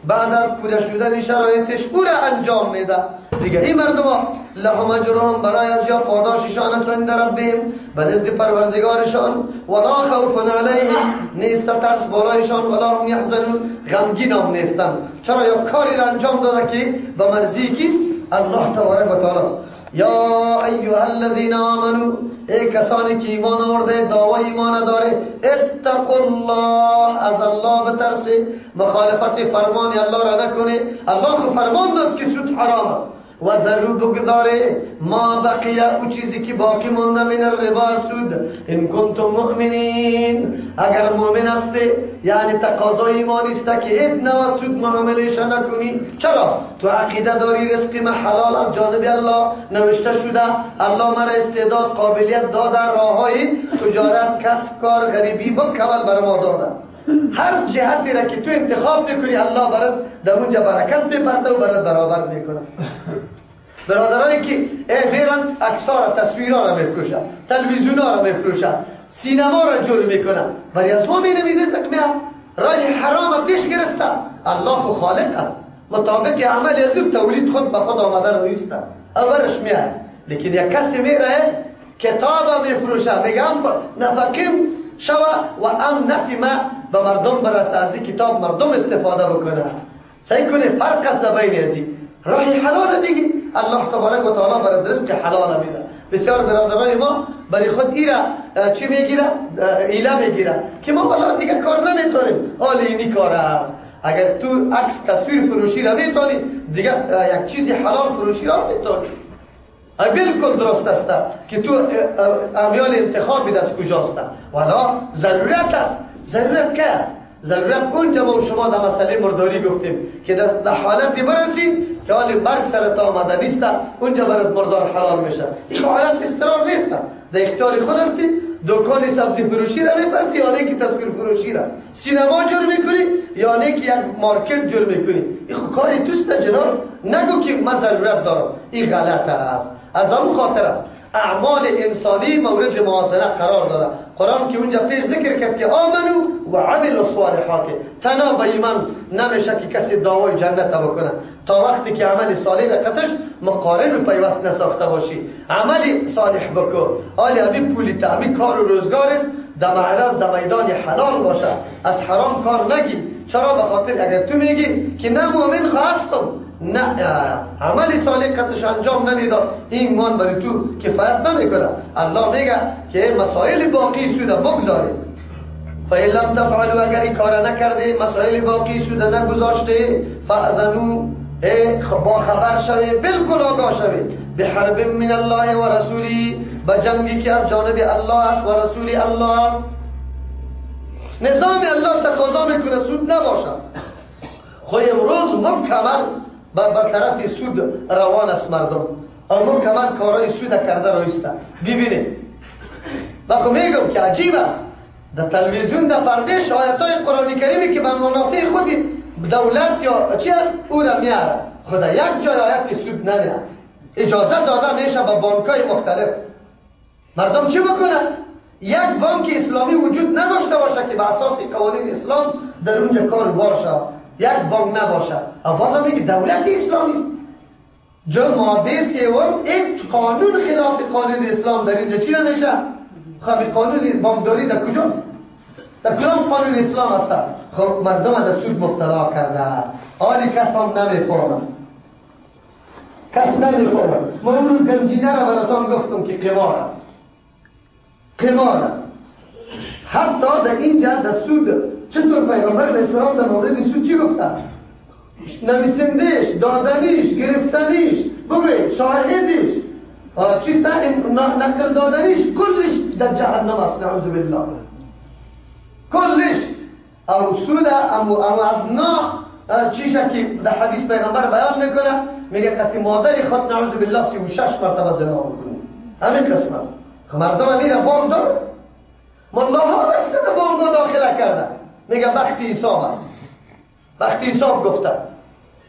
بعد از پوره شدن شرایطش او را انجام میده. دیگه این مردم ها لهم اجرهم، برای از یا پاداششان است عند ربهم، به نزد پروردگارشان، ولا خوف علیهم، نیست ترس بالایشان، ولا هم یحزنون، غمگین هم نیستند. چرا؟ یا کاری را انجام داده که به مرضی کیست؟ الله تبارک و تعالی است. یا ایها الذین آمنو، ای کسانی که ایمان آورده، دعوای ایمان داره، اتقوا الله، از الله بترسه، مخالفت فرمان الله را نکنه. الله خو فرمان داد که سود حرام است. و ذروا، بگذاره، ما بقیه، او چیزی که باقی مونده، من الربا، سود، ان کنتم مؤمنین، اگر مؤمن هستی، یعنی تقاضای ایمانی است که ابن و سود معاملهش نکنی. چرا؟ تو عقیده داری رزق ما حلال از جانب الله نوشته شده، الله مرا استعداد قابلیت داده، راههای تجارت، کسب کار، غریبی مکمل بر ما داده. هر جهتی را که تو انتخاب میکنی الله برات در اونجا برکت میپرده و برات برابر میکنه. برادرایی که میرن عکس‌ها را، تصویرها را میفروشن، تلویزیون‌ها را میفروشن، سینما را جور میکنن، ولی از ما میره رزق میاد، راه حرام پیش گرفته. الله خو خالق است، مطابق عمل از او تولید خود به خود آمده رویسته، اورش میاد. لیکن یک کسی میره کتاب میفروشه، میگه هم نفقیم شوه و ام نفی ما به مردم برسه، از این کتاب مردم استفاده بکنه. سعی کنه فرق است بین ازی راه حلال بگی، الله تبارک و تعالی برای رزق حلال میده. بسیار برادرای ما برای خود ایرا چی میگیره؟ ایله میگیره که ما والا دیگه کار نمیتونیم، حال اینی کار است. اگر تو عکس تصویر فروشی را میتونی، دیگه یک چیزی حلال فروشی را میتونی. بالکل درست است که تو امیال انتخابی دست کجاست، والا ضرورت است. ضرورت که است؟ ضرورت اونجا ما شما در مسئله مرداری گفتیم که در حالتی برسی که حال مرگ سرت آمده نیست، اونجا برات مردار حلال میشه. این حالت اضطرار نیست، در اختیار خود هستی. دکان سبزی فروشی را میپرتی یا نه که تصویر فروشی را، سینما جور میکنی یا نه که یک مارکت جور میکنی، این خو کاری توست جناب. نگو که من ضرورت دارم، این غلط است. از همون خاطر است اعمال انسانی مورد موازنه قرار داره. قرآن که اونجا پیش ذکر کرد که آمنو و عملوا الصالحات، تنها به ایمان نمیشه که کسی دعوای جنت بکنه تا وقتی که عمل صالح قطش مقارن و پیوست نساخته باشی. عمل صالح بکو، آلی همی پولی تا همی کار و روزگارت در معرض در میدان حلال باشه، از حرام کار نگی. چرا؟ به خاطر اگر تو میگی که نه مؤمن خواستم، نه عمل صالح قطش انجام نمیداد، ایمان برای تو کفایت نمیکنه. الله میگه که مسائل باقی سوده بگذاری. فإن لم تفعلوا، اگر این کار نکرده، مسائل باقی سوده نگذاشته، فأذنوا، با خبر شوی، بالکل آگاه شوی، بحرب من الله و رسولی، به جنگی که از جانب الله است و رسول الله است. نظام الله تقاضا میکنه سود نباشه. خو امروز مکمل به طرف سود روان است مردم، او مکمل کارهای سود کرده رایسته. ببینید من خو میگم که عجیب است، در تلویزیون در پردهش آیتای قرآن کریمی که به منافع خود دولت یا چی است او را میاره، خدا یک جای آیت سود نمیاره. اجازه داده میشه به بانکای مختلف. مردم چی بکنن؟ یک بانک اسلامی وجود نداشته باشه که به اساس قوانین اسلام در اونجا کار بار شود، یک بانک نباشه. بازم میگه دولت اسلامی است. جو ماده سوم هیچ قانون خلاف قانون اسلام در اینجا چی نمیشه؟ خب قانون بانکداری در کجاست؟ در کدام قانون اسلام است؟ خب مردم در سود مبتلا کرده، حالی کس هم نمیفهمه، کس نمیفهمه. ما اون روز گنجینه را براتان گفتم که قمار است، قمار است. حتی در اینجا در سود چطور پیغمبر علیه السلام در مورد سود چی گفته؟ نویسندش، دادنیش، گرفتنیش، بگوید شاهدش، چیست نقل دادنش کلش در جهنم است، نعوذ بالله. کلش او سود امو ادنا چیشه که در حدیث پیغمبر بیان میکنه، میگه قطی مادر خود نعوذ بالله 36 مرتبه زنا میکنه. همین قسم است. مردم میره بانک داره، ملاها رفته در بانک داخله کرده، میگه بختی حساب است، بختی حساب گفته.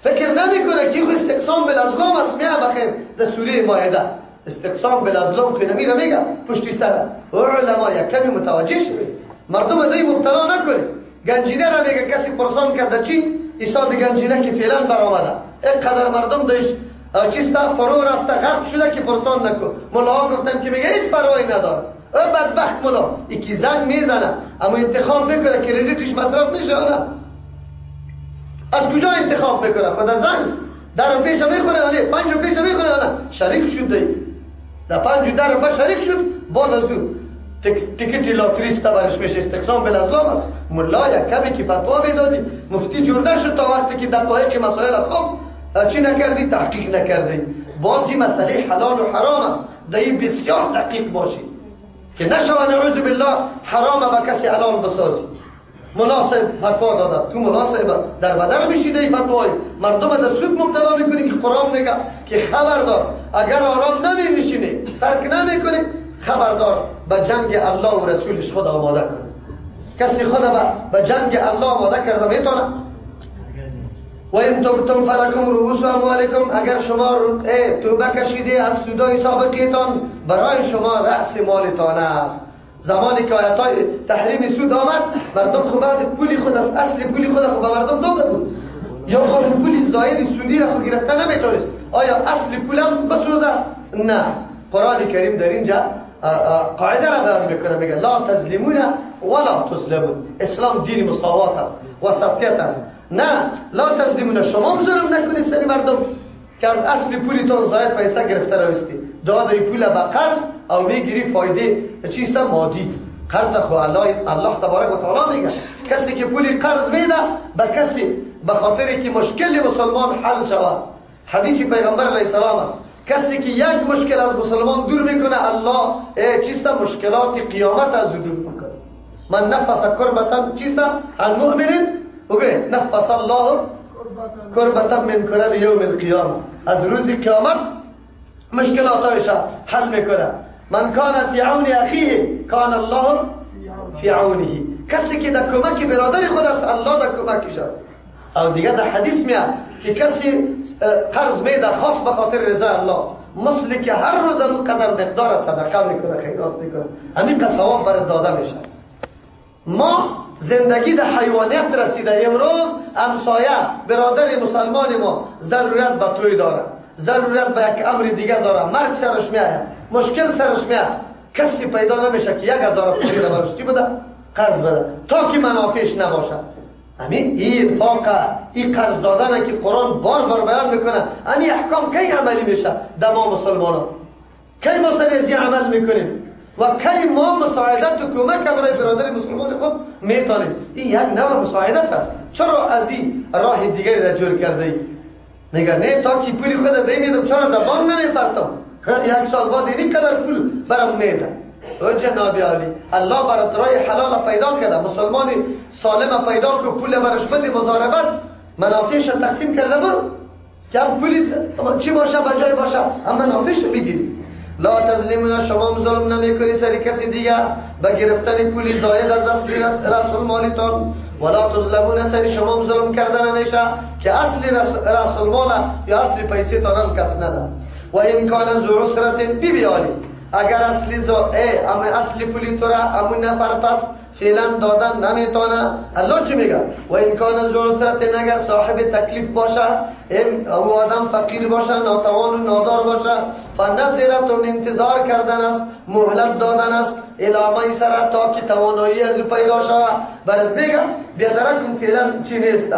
فکر نمیکنه که خو استقسام بالازلام است. میه بخیر در سوره مائده استقسام بالازلام که نمیره، میگه پشتی سره علما یک کمی متوجه شوید، مردم دی مبتلا نکنید. گنجینه را میگه کسی پرسان کرده چی حساب گنجینه که فعلا برآمده، اینقدر مردم دیش چیستا فرو رفته غرق شده که پرسان نکن. ملاها گفتن که میگه هیچ پروایی نداره. او بدبخت ملا یکی زنگ میزنه اما انتخاب میکنه کریدیتش مصرف میشه نه؟ از کجا انتخاب میکنه؟ خدا زنگ در پیش میخوره نه، پنج پیش میخوره نه، شریک شد دی در پنج در با شریک شد. بعد از او تیکت لاتریست برش میشه. استقسام بالازلام است. ملا یک کمی که فتوا میدادی مفتی جور نشد تا وقتی که دقایق مسائل خوب چی نکردی، تحقیق نکردی. بازی مسئله حلال و حرام است، دی بسیار دقیق باشی که نشوه نعوذ بالله حرام به کسی حلال بسازی. ملا صاحب فتوا داده، تو ملا صاحب در بدر میشی دی فتوای مردم در سود مبتلا میکنی که قرآن میگه که خبردار اگر آرام نمی ترک نمیکنی، خبردار به جنگ الله و رسولش خود آماده کنی. کسی خود به جنگ الله آماده کرده میتونه؟ و این تبتم فلکم رؤوس اموالکم، اگر شما توبه کشیده از سودای سابقیتان برای شما رأس مالتان است. زمانی که آیتای تحریم سود آمد، مردم خب بعضی پولی خود از اصل پولی خود خب به مردم داده بود، یا خب پولی زاید سودی را خود گرفته نمیتونست. آیا اصل پولم بسوزه؟ نه. قرآن کریم در اینجا قاعده را بیان میکنه، میگه لا تظلمون ولا تظلمون. اسلام دین مساوات است، وسطیت است. نه لا تظلمون، شما ظلم نکنید سر مردم که از اصل پولیتون زاید پیسه گرفته روستی، دادی پول به قرض او میگیری فایده چیست مادی. قرض خو الله تبارک و تعالی میگه کسی که پولی قرض میده به کسی به خاطر که مشکل مسلمان حل شود. حدیث پیغمبر علیه السلام است، کسی که یک مشکل از مسلمان دور میکنه الله چیست مشکلات قیامت از او دور میکنه. من نفس کربتا چیست عن مؤمن نفس الله کربتا من کرب یوم القیامه، از روز قیامت مشکلاتش حل میکنه. من کان فی عون اخیه کان الله فی عونه، کسی که در کمک برادر خود است الله در کمکش است. او دیگه در حدیث میاد که کسی قرض میده خاص به خاطر رضا الله، مثل که هر روز اون قدر مقدار صدقه میکنه، خیرات میکنه، همین ثواب برای داده میشه. ما زندگی در حیوانیت رسیده. امروز همسایه برادر مسلمان ما ضرورت به توی داره، ضرورت به یک امر دیگه داره، مرگ سرش میاد، مشکل سرش میاد، کسی پیدا نمیشه که 1000 افغانی را براش چی بده؟ قرض بده تا که منافعش نباشه. همین این انفاق، این قرض دادن که قرآن بار بار بیان میکنه، همین احکام کی عملی میشه در ما مسلمانان؟ کی ما سر از عمل میکنیم و کی ما مساعدت و کمک برای برادر مسلمان خود میتونیم؟ این یک نوع مساعدت است. چرا از این راه دیگری را جور کرده ای؟ میگه نه تا که پولی خود دی میدم، چرا در بانک نمیپرتم؟ یک سال بعد این قدر پول برام میده. او جناب عالی الله برات راه حلال پیدا کرده، مسلمان سالم پیدا که پول برش بده، مضاربت منافعش تقسیم کرده برو که هم پولی چی باشه به جای باشه هم منافعش بگیری. لا تظلمون، شما ظلم نمیکنی سر کسی دیگه به گرفتن پولی زاید از اصل رأس المالتان، ولا تظلمون، سر شما ظلم کرده نمیشه که اصل رأس المال یا اصل پیسه تان هم کس نده. و ان کان ذو عسرة بی بیالی، اگر اصل اما اصل پولی تو را امون نفر پس فعلا دادن نمیتونه، الله چی میگه؟ و ان کان ذو عسرة، اگر صاحب تکلیف باشه، او آدم فقیر باشه، ناتوان و نادار باشه، فنظرة، انتظار کردن است، مهلت دادن است، الی میسره، تا که توانایی از او پیدا شود. برات میگم بیادرکم فعلا چی نیست،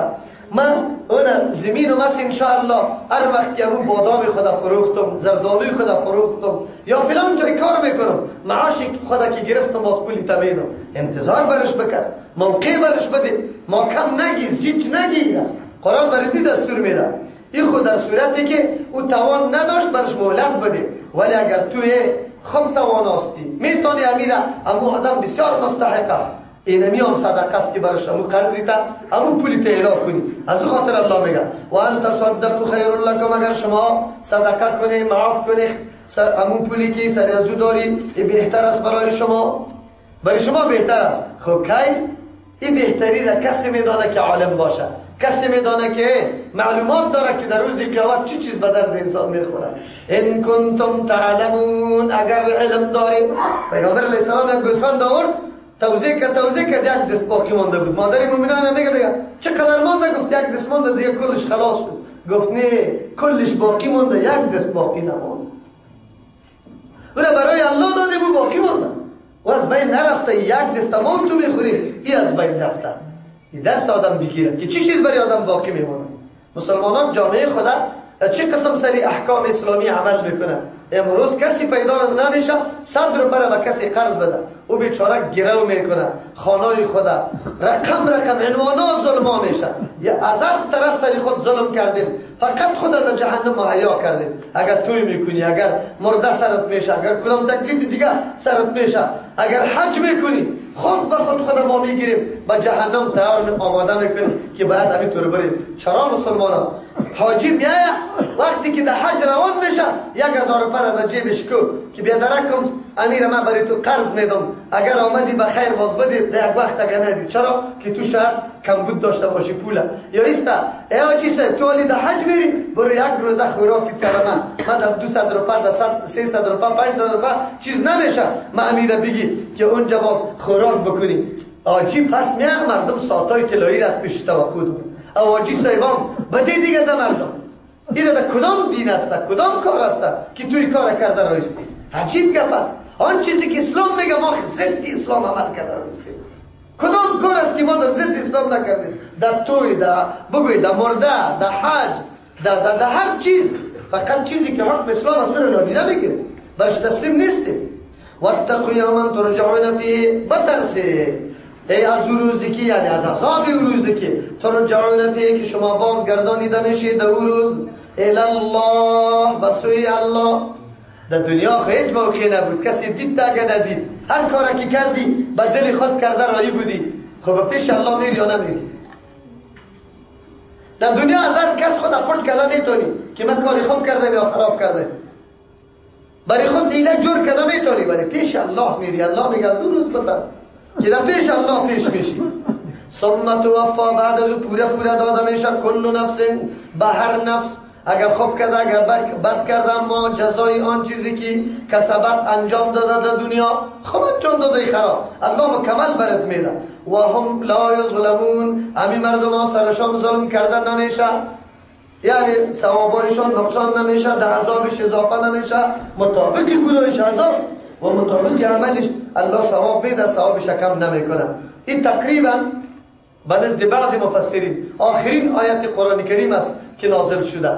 من اون زمین و مس انشاءالله هر وقت که امون بادام خدا فروختم، زردالوی خدا فروختم یا فلان جای کار میکنم، معاش خدا که گرفتم باز پولی تبینم. انتظار برش بکرد، موقع برش بده، ما کم نگی، زیچ نگی. قرآن برای دی دستور میده. این خود در صورتی که او توان نداشت برش مهلت بده، ولی اگر توی خود تواناستی میتونی امیره، امو آدم بسیار مستحق است، اینمی هم صدقه است که برش امو قرضی تا امو پولی تهلا کنی. از او خاطر الله میگه و ان تصدقوا خیر لکم، اگر شما صدقه کنی، معاف کنی امو پولی که سر از او داری، این بهتر است برای شما، برای شما بهتر است. خب کی این بهتری را کسی میدانه که عالم باشه، کسی میدانه که معلومات داره که در روز قیامت چی چیز به درد انسان میخوره. ان کنتم تعلمون، اگر علم دارید. پیغمبر علیه السلام یک گوسفند آورد، توزیع کرد، توزیع کرد، یک دست باقی مانده بود. مادر مومنان میگه چقدر مانده؟ گفت یک دست مانده دیگه، کلش خلاص شد. گفت نه، کلش باقی مانده، یک دست باقی نماند. او را برای الله دادیم و باقی مانده و از بین نرفته. یک دست ما تو میخوری، ای از بین رفته. این درس آدم بگیره که چی چیز برای آدم باقی میمونه. مسلمانان جامعه خدا چه قسم سری احکام اسلامی عمل میکنه. امروز کسی پیدا نمیشه 100 روپیه به کسی قرض بده، او بیچاره گرو میکنه خانه خدا، رقم رقم عنوانا ظلما میشه. یا از هر طرف سری خود ظلم کردیم، فقط خدا در جهنم مهیا کردیم. اگر توی میکنی، اگر مرده سرت میشه، اگر کدام تکلیف دیگه سرت میشه، اگر حج میکنی، خود به خود خود ما میگیریم با جهنم تیار آماده میکنیم که باید همینطور بریم. چرا مسلمانان حاجی میایه وقتی که در حج روان میشه 1000 روپیه در جیبش کو که بیا درکم امیر من برای تو قرض میدم، اگر آمدی به خیر باز بدی، در یک وقت اگر ندی، چرا که تو شاید کمبود داشته باشی پوله. یا ایستا ای حاجی صاحب تو حالی در حج میری، برو یک روزه خوراکی سر من در 200 روپیه، در 300 روپیه، 500 روپیه چیز نمیشه، من امیره بگی که اونجا باز خوراک بکنی. حاجی پس میه مردم ساعتای طلایی را از پیش توقع دارن. او حاجی صاحبان بدی دیگه در مردم این در کدام دین است، کدام کار است که توی کار کرده رایستی؟ عجیب گپ است. آن چیزی که اسلام میگه ما ضد اسلام عمل کرده رایستیم. کدام کار است که ما در ضد اسلام نکردیم؟ در توی، در بگوی، در مرده، در حج، در هر چیز. فقط چیزی که حکم اسلام است رو نادیده میگیریم، برش تسلیم نیستیم. واتقوا یوما ترجعون فیه، بترسید ای از روزی که، یعنی از عذاب روزی که ترجعون فیه، که شما بازگردانیده میشید در روز، الی الله، به سوی الله. در دنیا هیچ موقع نبود کسی دید تا اگه ندید، هر کاری که کردی به دل خود کرده رایی بودی. خب پیش الله میری یا نمیری؟ در دنیا از هر کس خود پټ کرده میتونی که من کاری خوب کردم یا خراب کرده، برای خود ایله جور کرده میتونی، ولی پیش الله میری. الله میگه از اون روز بترس که در پیش الله پیش میشی. ثم توفا، بعد از پوره پوره داده میشه کل نفس، به هر نفس، اگر خوب کرده اگر بد کرده، اما جزای آن چیزی که کسبت انجام داده در دنیا، خوب انجام داده خراب، الله مکمل برات میده. و هم لا یظلمون، همین مردم ها سرشان ظلم کردن نمیشه، یعنی ثوابایشان نقصان نمیشه، در عذابش اضافه نمیشه، مطابق گناهش عذاب و مطابق عملش الله ثواب میده، ثوابش کم نمیکنه. این تقریبا به نزد بعضی مفسرین آخرین آیت قرآن کریم است که نازل شده.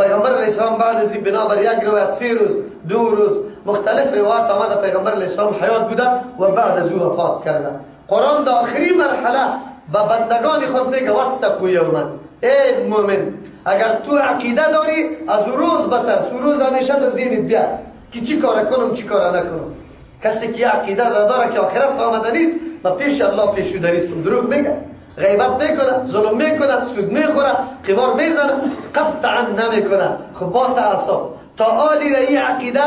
پیغمبر علیه السلام بعد از این بنابر یک روایت 3 روز 2 روز مختلف روایت آمده پیغمبر علیه السلام حیات بوده و بعد از او وفات کرده. قرآن در آخرین مرحله به بندگان خود میگه واتقوا یوما، ای مؤمن اگر تو عقیده داری از روز بترس، روز همیشه در ذهنت بیا که چی کار کنم چی کار نکنم. کسی که عقیده را داره که آخرت آمده نیست و پیش الله پیش شده نیستم، دروغ میگه، غیبت میکنه، ظلم میکنه، سود میخوره، قمار میزنه، قطعا نمیکنه. خب با تاسف تا آلی را این عقیده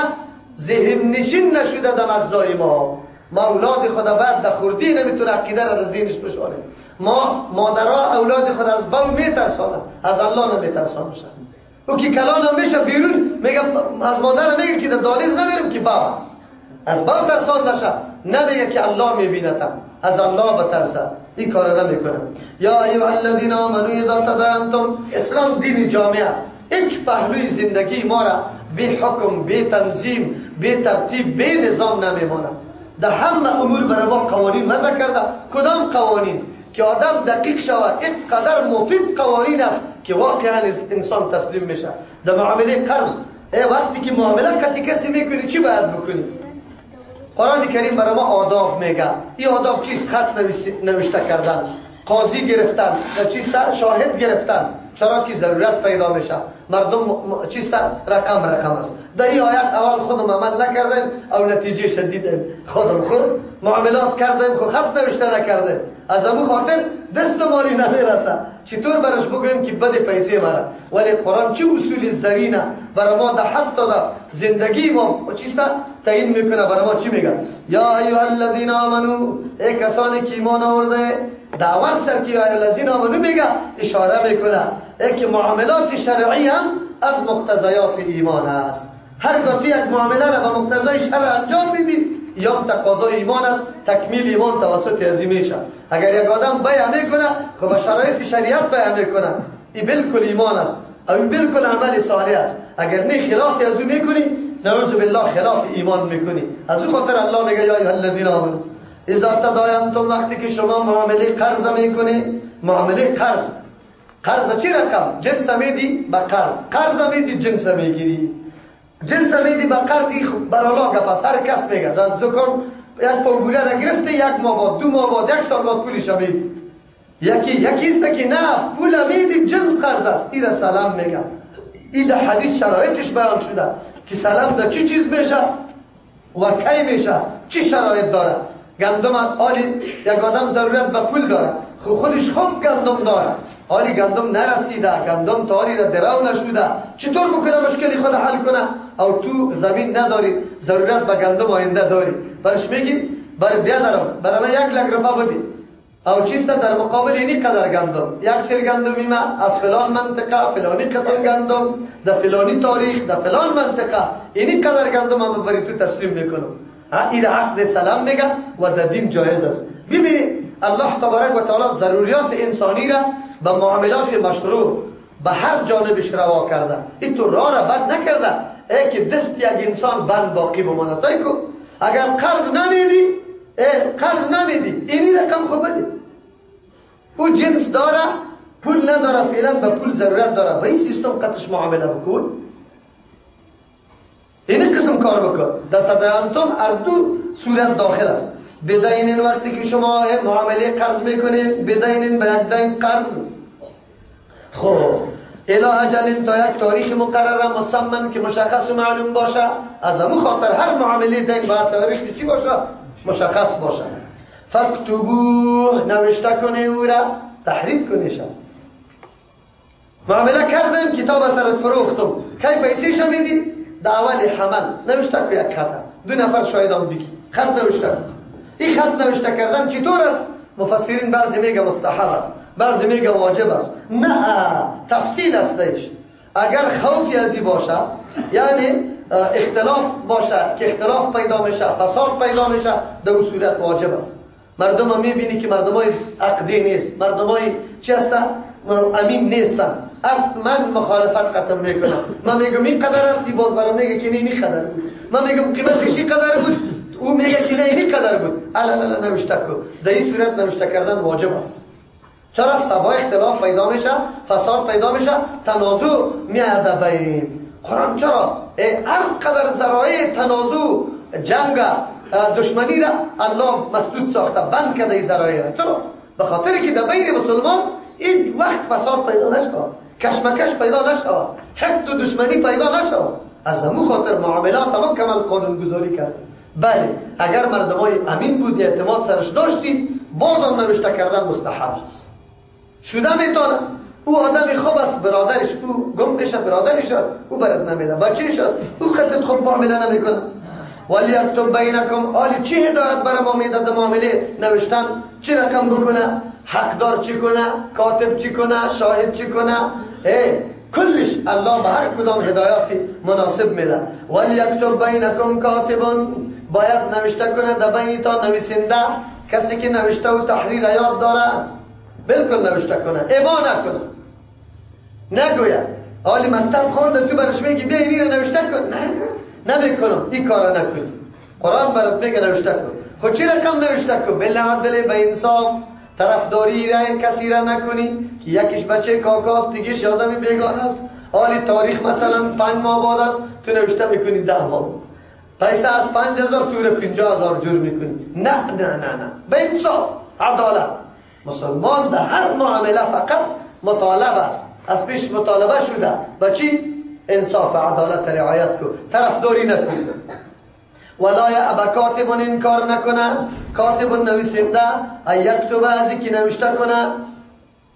ذهن نشین نشده در مغزای ما. ما اولاد خود بعد در خوردی نمیتونه عقیده را در ذهنش بشانیم. ما مادرها اولاد خود از بو میترسانه، از الله نمیترسانه. او که کلان هم میشه بیرون میگه از مادر میگه که در دالیز نمیرم که باب است، از بو ترسان نشه، نمیگه که الله میبیندم، از الله بترسه، این کار نمیکنه. یا ایها الذین آمنوا اذا تداینتم، اسلام دین جامع است، هیچ پهلوی زندگی ما را بی حکم، بی تنظیم، بی ترتیب، بی نظام نمیمانه. در همه امور برای ما قوانین وضع کرده. کدام قوانین که آدم دقیق شود اینقدر مفید قوانین است که واقعا انسان تسلیم میشه. در معامله قرض، وقتی که معامله کتی کسی میکنی چی باید بکنی؟ قرآن کریم برای ما آداب میگه. این آداب چیست؟ خط نوشته کردن، قاضی گرفتن، چیست؟ شاهد گرفتن، چرا که ضرورت پیدا میشه. مردم چیست؟ رقم رقم است. در این آیت اول خودم عمل نکردیم او نتیجه شدیدیم. خودم خود معاملات کردیم، خود خط نوشته نکردیم. از امو خاطر دست مالی نمیرسه. چطور برش بگویم که بد پیسه مرا؟ ولی قرآن چه اصول زرینه برای ما در حتی در زندگی ما چیست تعیین میکنه. برای ما چی میگه؟ یا ایها الذین آمنو، ای کسانی که ایمان آورده. در اول سر که یا ایها الذین آمنو میگه اشاره میکنه ای که معاملات شرعی هم از مقتضیات ایمان است. هرگاه تو یک معامله را به مقتضای شرع انجام میدی، یا تقاضای ایمان است، تکمیل ایمان توسط ازی میشه. اگر یک آدم بیع میکنه، خب شرایط شریعت بیع میکنه، این بالکل ایمان است، او این بالکل عمل صالح است. اگر نه خلاف از او میکنی، نعوذ بالله خلاف ایمان میکنی. از او خاطر الله میگه یا ایها الذین آمنوا اذا تداینتم، وقتی که شما معامله قرض میکنی، معامله قرض، قرض چی رقم؟ جنس میدی به قرض، قرض میدی جنس میگیری، جنس میدی به قرض. برالا گپ است، هر کس میگه از دکان یک پنگوله را گرفته، یک ماه بعد، دو ماه بعد، یک سال بعد پولش میدی. یکی است که نه پول میدی جنس قرض است، این را سلام میگه. این در حدیث شرایطش بیان شده که سلام در چی چیز میشه و کی میشه، چی شرایط داره. گندم آلی یک آدم ضرورت به پول داره، خودش خوب گندم داره، حالی گندم نرسیده، گندم تا حالی را درو نشده، چطور بکنه مشکلی خود حل کنه؟ او تو زمین نداری، ضرورت به گندم آینده داری، برش میگی برای بیادرم برای من 1 لک روپه بدی، او چیست در مقابل اینی قدر گندم، یک سر گندمی ما از فلان منطقه، فلانی قسم گندم، در فلانی تاریخ، در فلان منطقه، اینی قدر گندم هم برای تو تسلیم میکنم. این عقد سلام میگه و در دین جایز است. ببینید الله تبارک و تعالی ضروریات انسانی را به معاملات مشروع به هر جانبش روا کرده. این تو راه را بند نکرده ای که دست یک انسان بند باقی بمانه. سعی کن اگر قرض نمیدی، قرض نمیدی، اینی رقم خوب بده. او جنس داره، پول نداره، فعلا به پول ضرورت داره، به این سیستم قطش معامله بکن، اینی قسم کار بکن. در تداینتم هر دو صورت داخل است. بدینین وقتی که شما معامله قرض میکنین، بدینین به یک دین قرض، خب الی اجل، تا یک تاریخ مقرره مسمن که مشخص و معلوم باشه. از همون خاطر هر معامله دین باید تاریخ چی باشه؟ مشخص باشه. فاکتبوه، نوشته کنه او را، تحریر کنه. شد معامله کردم، کتاب سرت فروختم، کی پیسه میدی؟ در اول حمل نوشته که یک خط، دو نفر شاهدان بگی خط نوشته. این خط نوشته کردن چطور است؟ مفسرین بعضی میگه مستحب است، بعضی میگه واجب است. نه، تفصیل است دیش. اگر خوفی ازی باشه، یعنی اختلاف باشه که اختلاف پیدا میشه، فساد پیدا میشه، در اون صورت واجب است. مردم هم میبینی که مردم های عقدی نیست، مردم های چی هستن؟ امین نیستن. من مخالفت قتل میکنم، من میگم این قدر است، باز برام میگه که نه این قدر بود، من میگم قیمتش این قدر بود، او میگه که نه این قدر بود. الا نوشته کن. در این صورت نوشته کردن واجب است. چرا؟ سبا اختلاف پیدا میشه، فساد پیدا میشه، تنازع میاد بین. قرآن چرا هر قدر ذرایع تنازع، جنگ، دشمنی را الله مسدود ساخته، بند کرده این ذرایع را. چرا؟ به خاطر که در بین مسلمان این وقت فساد پیدا نشود، کشمکش پیدا نشود، حقد و دشمنی پیدا نشود. از همون خاطر معاملات مکمل قانون گذاری کرد. بله، اگر مردمای امین بود، اعتماد سرش داشتی، بازم نوشته کردن مستحب است. شده میتونه او آدم خوب است، برادرش او گم بشه، برادرش است، او برات نمیده، بچهش است، او خطت خوب معامله نمیکنه. ولی یکتب بینکم، آلی چی هدایت برای ما میده در معامله نوشتن؟ چی رقم بکنه؟ حقدار چی کنه؟ کاتب چی کنه؟ شاهد چی کنه؟ کلش الله به هر کدام هدایاتی مناسب میده. ولی یکتب بینکم کاتبون، باید نوشته کنه در بین تا نویسنده، کسی که نوشته و تحریر یاد داره بالکل نوشته کنه، ابا نکنه، نگوید آلی مکتب خونده تو برش میگی بیا اینی رو نوشته کن، نه نمیکنم، این کارو نکنی. قرآن برات میگه نوشته کن. خب چی رقم نوشته کن؟ بالعدل، به انصاف، طرفداری را کسی را نکنی که یکیش بچه کاکاست، دیگهش آدم بیگانه است. آلی تاریخ مثلا 5 ماه بعد است، تو نوشته میکنی 10 ماه، پیسه از 5000 تو رو 50000 جور میکنی. نه نه نه نه، به انصاف، عدالت. مسلمان در هر معامله فقط مطالب است. از پیش مطالبه شده با چی؟ انصاف عدالت رعایت کو، طرفداری نکن. ولا یأب کاتب انکار نکنه، کاتب نویسنده یکتب از که نوشته کنه،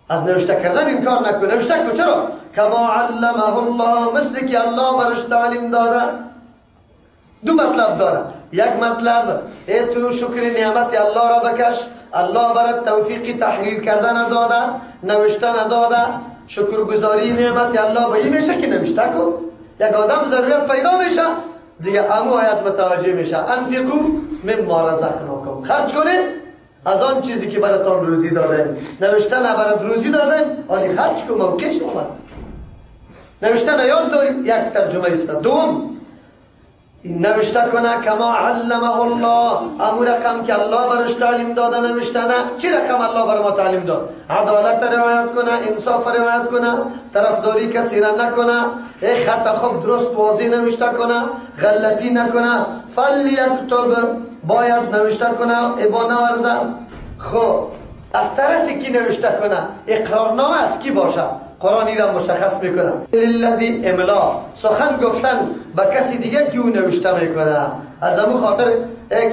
از نوشته کردن انکار نکنه، نوشته کن. چرا؟ کما علمه الله، مثل که الله برش تعلیم داده. دو مطلب داره. یک مطلب ای تو شکر نعمت الله را بکش، الله برات توفیق تحلیل کردن داده، نوشته نداده، شکرگزاری نعمت الله به این میشه که نوشته کن. یک آدم ضرورت پیدا میشه دیگه، امو آیت متوجه میشه، انفقو مما رزقناکم، خرج کنید از آن چیزی که براتون روزی دادن. نوشته نه برات روزی دادن، ولی خرج کن، موقعش اومد. نوشته نه یاد داریم، یک ترجمه است. دوم نوشته کنه کما علمه الله، امو رقم که الله برش تعلیم داده نوشته نه. چی رقم الله بر ما تعلیم داد؟ عدالت رعایت کنه، انصاف رعایت کنه، طرفداری کسی را نکنه، خط خوب درست واضح نوشته کنه، غلطی نکنه. فلیکتب، باید نوشته کنه، ابا نورزه. خب از طرف کی نوشته کنه؟ اقرارنامه از کی باشه؟ قرآن را مشخص میکنه. للذی املا، سخن گفتن به کسی دیگه که او نوشته میکنه. از امو خاطر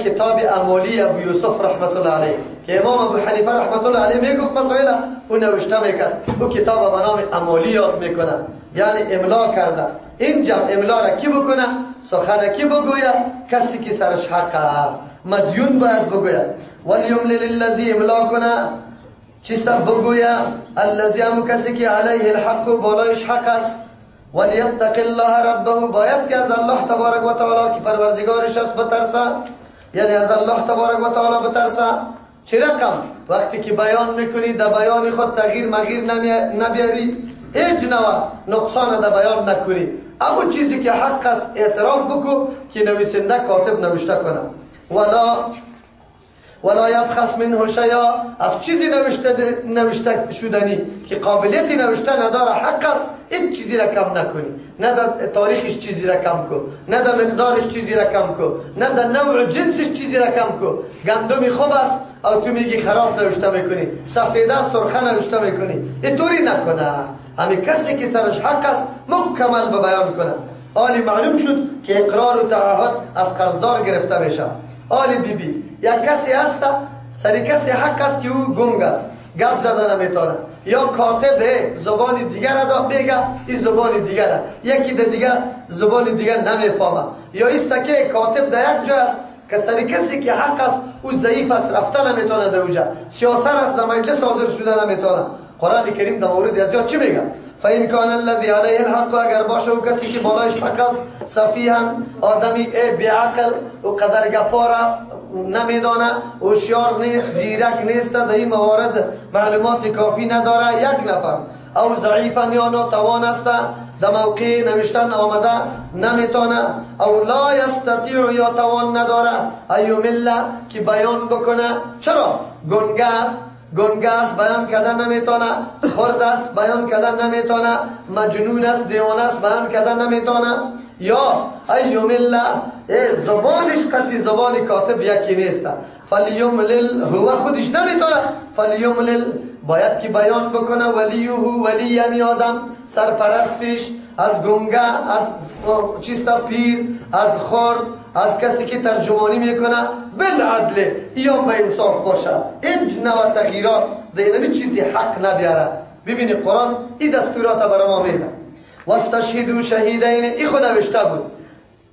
کتاب امالی ابو یوسف رحمت الله علیه که امام ابو حنیفه رحمت الله علیه میگفت مسائل او نوشته میکرد، او کتاب به نام امالی یاد میکنه، یعنی املا کرده. اینجا املا را کی بکنه؟ سخن کی بگویه؟ کسی که سرش حق است، مدیون باید بگویه. ولیملل الذی، املا کنه چیست بگویه؟ الذی، همو کسی که علیه الحق، بالایش حق است. ولیتق الله ربه، باید که از الله تبارک و تعالی که پروردگارش است بترسه، یعنی از الله تبارک و تعالی بترسه. چه رقم؟ وقتی که بیان میکنی در بیان خود تغییر مغیر نبیاری، هیچ نوع نقصان در بیان نکنی، اما چیزی که حق است اعتراف بکو که نویسنده کاتب نوشته کنه. ولا یبخس منه شیئا، از چیزی نوشته شدنی که قابلیت نوشته نداره حق است، هیچ چیزی را کم نکنی، نه در تاریخش چیزی را کم کو، نه در مقدارش چیزی را کم کو، نه در نوع جنسش چیزی را کم کو. گندمی خوب است او تو میگی خراب نوشته میکنی، سفید است سرخه نوشته میکنی، اینطوری نکنه. همین کسی که سرش حق است مکمل به بیان کنه. آلی معلوم شد که اقرار و تعهد از قرضدار گرفته میشه. آلی بی بی یک کسی هست سری کسی حق است که او گنگ است، گپ زده نمیتونه، یا کاتب زبان دیگر را بگه این زبان دیگر، یکی در دیگر زبان دیگر نمیفهمه، یا است که کاتب در یک جا است که سری کسی که حق است او ضعیف است، رفته نمیتونه در اونجا، سیاست است در مجلس حاضر شده نمیتونه. قرآن کریم در مورد از چی میگه؟ فإن كان الذي عليه الحق، اگر باشه او کسی که بالایش حق است، سفیها، آدمی بیعقل و قدر گپارا نمیدانه، هوشیار نیست، زیرک نیست، در این موارد معلومات کافی نداره یک نفر، او ضعیفا یا ناتوان است، در موقع نوشتن آمده نمیتونه، او لا یستطیع یا توان نداره، ایمله که بیان بکنه. چرا؟ گنگ است، گنگ است بیان کردن نمیتونه، خرد است بیان کردن نمیتونه، مجنون است دیوانه است بیان کردن نمیتونه، یا ایمله زبانش قطعی زبان کاتب یکی نیست. فلیملل، هو خودش نمیتونه، فلیملل باید که بیان بکنه، ولیه، ولی یعنی آدم سرپرستش، از گنگه، از چیستا پیر، از خرد، از کسی که ترجمانی میکنه، بالعدل، ایام به انصاف باشه، هیچ نوع تغییرات در اینمی چیزی حق نبیاره. ببینی قرآن این دستورات برای ما میده. واستشهدوا شهیدین، ای خود نوشته بود،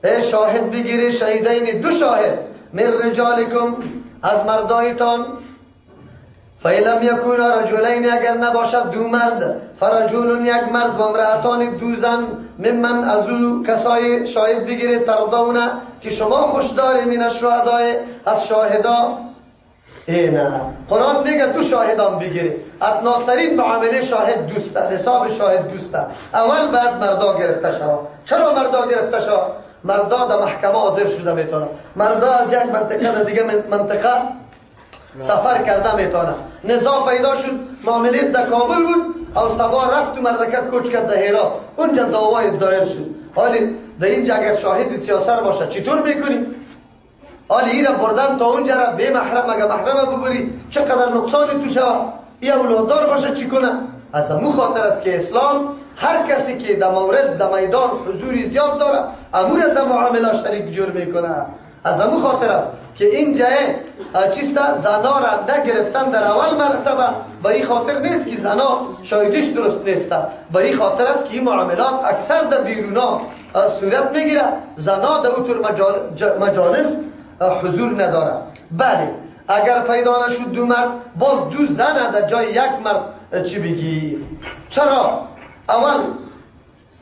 ای شاهد بگیری، شهیدین، دو شاهد، من رجالکم، از مردایتان. فإن یکونا رجلین، اگر نباشد دو مرد، فرجل یک مرد و امرأتان دو زن، ممن از او کسای شاهد بگیرید، ترضون که شما خوش داری، من الشهداء از شاهدا. اینه قرآن میگه دو شاهدان بگیرید. ادناترین معامله شاهد دوسته، نصاب شاهد دوسته. اول بعد مردا گرفته شود. چرا مردا گرفته شود؟ مردا در محکمه حاضر شده میتونه، مردا از یک منطقه در دیگه منطقه سفر کرده میتونه. نزاع پیدا شد، معامله در کابل بود، او سبا رفت و مردکه کوچ کرد در هرات، اونجا دعوای دایر شد. حالی در اینجا اگر شاهد سیاست باشه چطور میکنی؟ حالی ایره بردن تا اونجا را بی محرم، اگر محرم ببری چقدر نقصان تو شود. ای اولاددار باشه چی کنه؟ از امو خاطر است که اسلام هر کسی که در مورد در میدان حضوری زیاد داره امور در معامله شریک جور میکنه. از امو خاطر است که این جای چیست زنا را نگرفتن در اول مرتبه به این خاطر نیست که زنا شاهدیش درست نیست، به این خاطر است که این معاملات اکثر در بیرونا صورت میگیره، زنا در اوتر مجالس حضور نداره. بله اگر پیدا نشد دو مرد، باز دو زن در جای یک مرد چی بگی؟ چرا؟ اول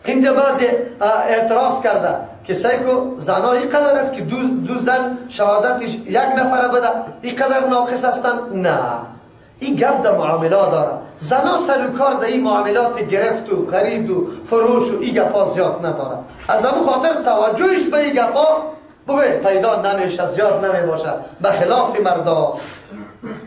اینجا بعضی اعتراض کرده که سیکو زنا اینقدر است که دو زن شهادتش یک نفره بده، اینقدر ناقص هستند؟ نه، این گپ در معاملات داره. زنا سر و کار در این معاملات گرفت و خرید و فروش و این گپا زیاد نداره. از همون خاطر توجهش به این گپا بگوی پیدا نمیشه، زیاد نمیباشه، به خلاف مردا.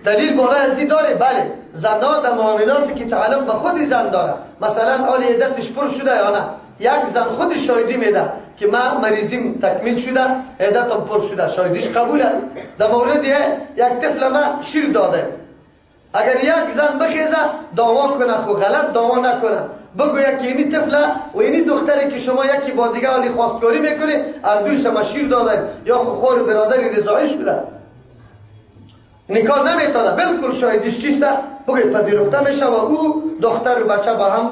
دلیل بالای از این داره؟ بله، زنا در معاملاتی که تعلق به خود زن داره، مثلا آل عدتش پر شده یا نه، یک زن خودش شاهدی میده که من مریضیم تکمیل شده، عدتم پر شده، شاهدیش قبول است. در مورد یک طفل ما شیر داده، اگر یک زن بخیزه دعوا کنه، خو غلط دعوا نکنه، بگوید که اینی طفل و اینی دختری که شما یکی با دیگه حالی خواستگاری میکنه، اردویش ما شیر داده یا خو خور برادری رضایی شده، نکاح نمیتونه، بالکل شاهدیش چیسته؟ بگوید پذیرفته میشه و او دختر و بچه با هم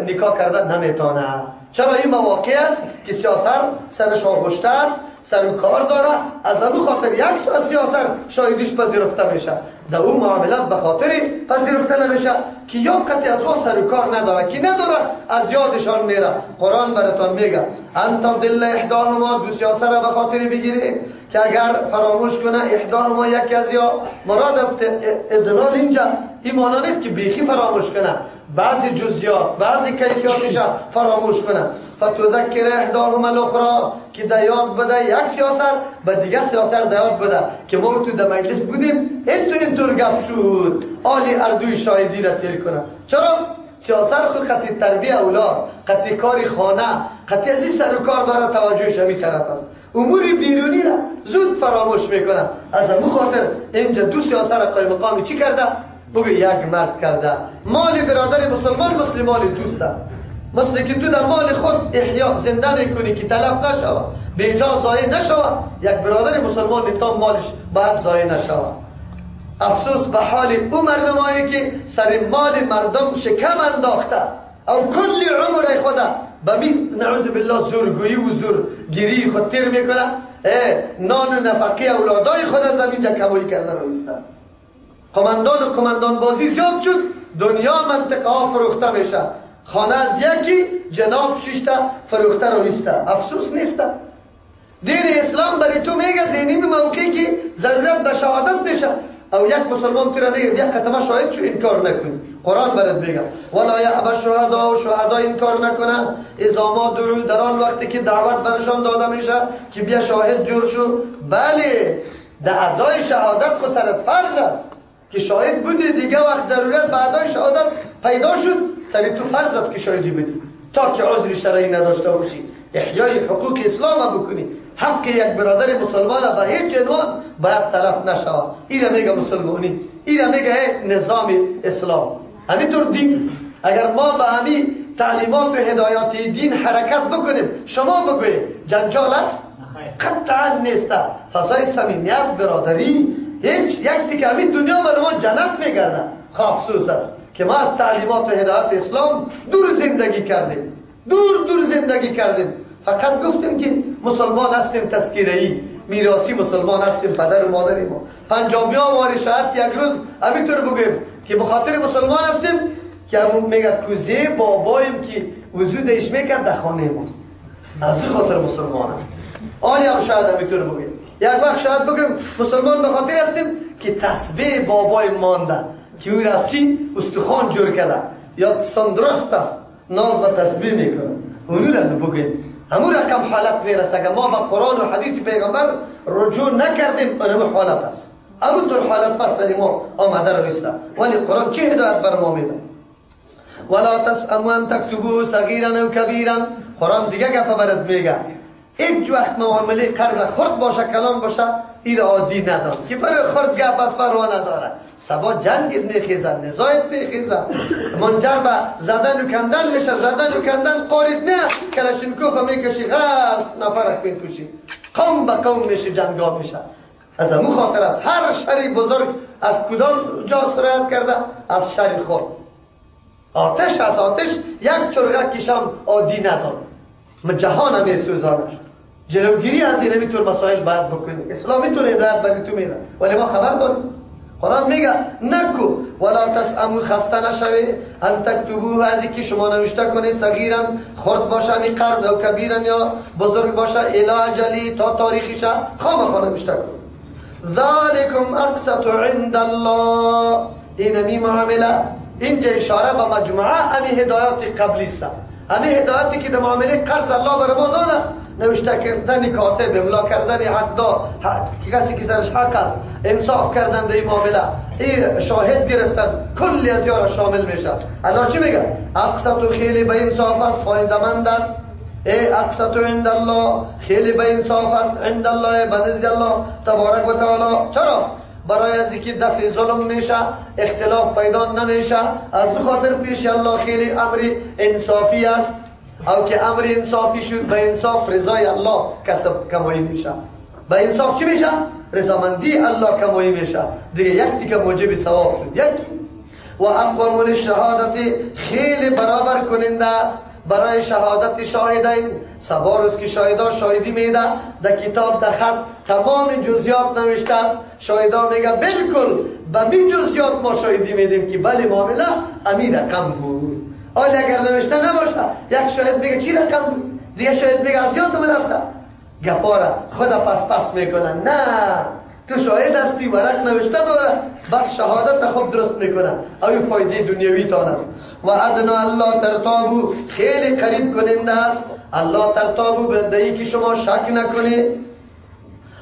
نکاح کردن نمیتونه. چرا؟ این مواقع است که سیاسر سرش آغشته است، سر و کار داره، از همون خاطر یک سیاسر شاهدیش پذیرفته میشه. در اون معاملات به خاطر پذیرفته نمیشه که یا قطعی از او سر و کار نداره، که نداره از یادشان میره. قرآن براتان میگه ان تضل احداهما، دو سیاسر به خاطر بگیره که اگر فراموش کنه احداهما یکی از یا، مراد از ادلال اینجا این معنا نیست که بیخی فراموش کنه، بعضی جزئیات بعضی کیفیاتش فراموش کنه. فتذکر احداهما الاخرى، که در یاد بده یک سیاسر به دیگه سیاسر در یاد بده که ما تو در مجلس بودیم اینطور گپ شد، آلی اردوی شاهدی را تیر کنه. چرا؟ سیاسر خود خطی تربیه اولاد، خطی کار خانه، خطی از این سر و کار داره، توجهش همین طرف است، امور بیرونی را زود فراموش میکنه. از همون خاطر اینجا دو سیاسر قایم مقامی چی کرده؟ بگو یک مرد کرده. مال برادر مسلمان مثل مال دوسته، مثل که تو در مال خود احیا زنده میکنی که تلف نشوه، بیجا ضایع نشوه، یک برادر مسلمان تا مالش باید ضایع نشوه. افسوس به حال او مردمایی که سر مال مردم شکم انداخته او کل عمر خود به می نعوذ بالله زورگویی و زورگیری خود تیر میکنه، نان و نفقه اولادای خود از اینجا کمویی کردن رویسته. قماندان و قماندان بازی زیاد شد، دنیا منطقه ها فروخته میشه، خانه از یکی جناب ششتا فروخته رویسته. افسوس نیسته؟ دین اسلام برای تو میگه دینی موقعی که ضرورت به شهادت میشه، او یک مسلمان تو را میگه بیا قطمه شاهد شو، انکار نکنی. قرآن برات میگه ولا یأبی الشهداء، شهدا انکار نکنه، اذا ما دعوا، در آن وقتی که دعوت برشان داده میشه که بیا شاهد جور شو. بله، در ادای شهادت خو سرت فرض است که شاهد بودی، دیگه وقت ضرورت به ادای شهادت پیدا شد، سر تو فرض است که شاهدی بدی تا که عذر شرعی نداشته باشی. احیای حقوق اسلام بکنی، حق یک برادر مسلمان به هیچ عنوان باید تلف نشود. این میگه مسلمانی، این میگه نظام اسلام. همینطور دین، اگر ما به همین تعلیمات و هدایات دین حرکت بکنیم، شما بگویید جنجال است؟ قطعا نیست. فضای صمیمیت، برادری، هیچ یک دیگه همین دنیا برای ما جنت میگرده. افسوس است که ما از تعلیمات و هدایات اسلام دور زندگی کردیم، دور دور زندگی کردیم. فقط گفتیم که مسلمان هستیم، تذکیره‌ای میراثی مسلمان هستیم، پدر و مادر ما پنجابی ها واری شاید یک روز همینطور بگویم که به خاطر مسلمان هستیم که همون میگه کوزه بابایم که وضو دیش میکرد در خانه ماست، از این خاطر مسلمان هستیم. آلی هم شاید همینطور بگویم، یک وقت شاید بگیم مسلمان به خاطر هستیم که تسبیح بابای مانده که او از چی استخوان جور کرده یا سندرست است، ناز به تسبیح میکنه. اونو را بگویم همون رقم حالت میرسه. اگر ما به قرآن و حدیث پیغمبر رجوع نکردیم اونم حالت است، همون طور حالت پس سر ما آمده رویسته. ولی قرآن چه هدایت بر ما میده؟ ولا تسأموا ان تکتبوه صغیرا او کبیرا. قرآن دیگه گپ برات میگه هیچ وقت معامله قرض خرد باشه کلان باشه این عادی ندان که برای خرد گپ از پروا نداره. سبا جنگت میخیزد، نزایت میخیزد، منجر به زدن و کندن میشه، زدن و کندن قاریت میه، کلشینکوف میکشی، غرس نفرک میکشی، قوم به قوم میشه، جنگا میشه. از امو خاطر است هر شری بزرگ از کدام جا سرایت کرده؟ از شری خورد. آتش از آتش یک چرغه کشم عادی ندان، جهان میسوزانه. جلوگیری از این اینطور مسائل باید بکنی. اسلام اینطور هدایت بری تو میده، ولی ما خبر داریم. قرآن میگه نکو ولا تسأمو، خسته نشوی، ان تکتبوه، از اینکه شما نوشته کنی، صغیرا خرد باشه می قرض او کبیرا یا بزرگ باشه، الی اجلی تا تاریخش خامخا نوشته کن. ذالکم اقسط عند الله، اینمی معامله. اینجا اشاره به مجموعه امی هدایات قبلی است، امی هدایاتی که در معامله قرض الله بر ما داده، نوشته کردن کاتب، املا کردن حقدار، کسی که سرش حق است، انصاف کردن در این معامله، این شاهد گرفتن، کلی از یارا شامل میشه. الله چی میگه؟ اقسط خیلی به انصاف است، فایده‌مند است. ای اقسط عند الله، خیلی به انصاف است، عند الله، به نزد الله تبارک و تعالی. چرا؟ برای از اینکه دفع ظلم میشه، اختلاف پیدا نمیشه، از خاطر پیش الله خیلی امر انصافی است. او که امر انصافی شد، به انصاف رضای الله کسب کمایی میشه. به انصاف چی میشه؟ رضامندی الله کمایی میشه. دیگه یک دیگه موجب ثواب شد. یکی و اقوام للشهادت، خیلی برابر کننده است برای شهادت شاهدین. سبا روز که شاهدا شاهدی میده، در کتاب در خط تمام جزئیات نوشته است. شاهدا میگه بالکل به می جزئیات ما شاهدی میدیم که بله معامله امی رقم بود. آیا اگر نوشته نباشه، یک شاهد میگه چی رقم بود، دیگه شاهد میگه از یادم رفته، گپارا خدا پس پس میکنه. نه، تو شاهد هستی، ورق نوشته داره، بس شهادت خوب درست میکنه. او فایده دنیوی تان است. و ادنا الله ترتابو، خیلی قریب کننده است. الله ترتابو بنده‌ای که شما شک نکنی.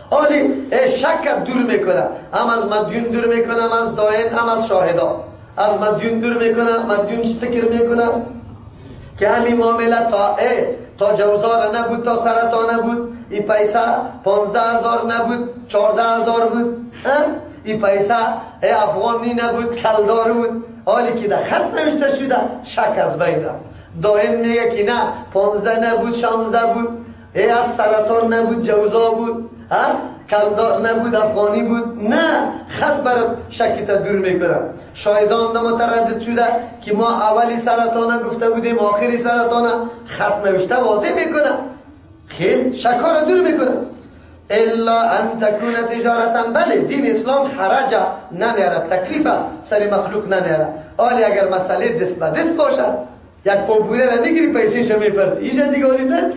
آلی شک دور میکنه، هم از مدیون دور میکنه، هم از داین، هم از شاهدا. از مدیون دور میکنه، مدیون فکر میکنه که همین معامله تا جوزار نبود، تا سرطان نبود، این پیسه 15,000 نبود، 14,000 بود، این پیسه افغانی نبود، کلدار بود. حالی که در خط نوشته شده شک از بین رفت. دائم میگه که نه 15 نبود، 16 بود، از سرطان نبود، جوزا بود، کلدار نبود، افغانی بود. نه، خط برات شکیت دور میکنه. شاهدان متردد شده که ما اولی سرطان گفته بودیم، آخری سرطان، خط نوشته واضح میکنه، خیلی شکا را دور میکنه. الا ان تکون تجارتا، بله دین اسلام حرج نمیاره، تکلیف سر مخلوق نمیاره. آلی اگر مسئله دست به دست باشه، یک پاوبوره را میگیری پیسیش میپردی، اینجا دیگه آلی نه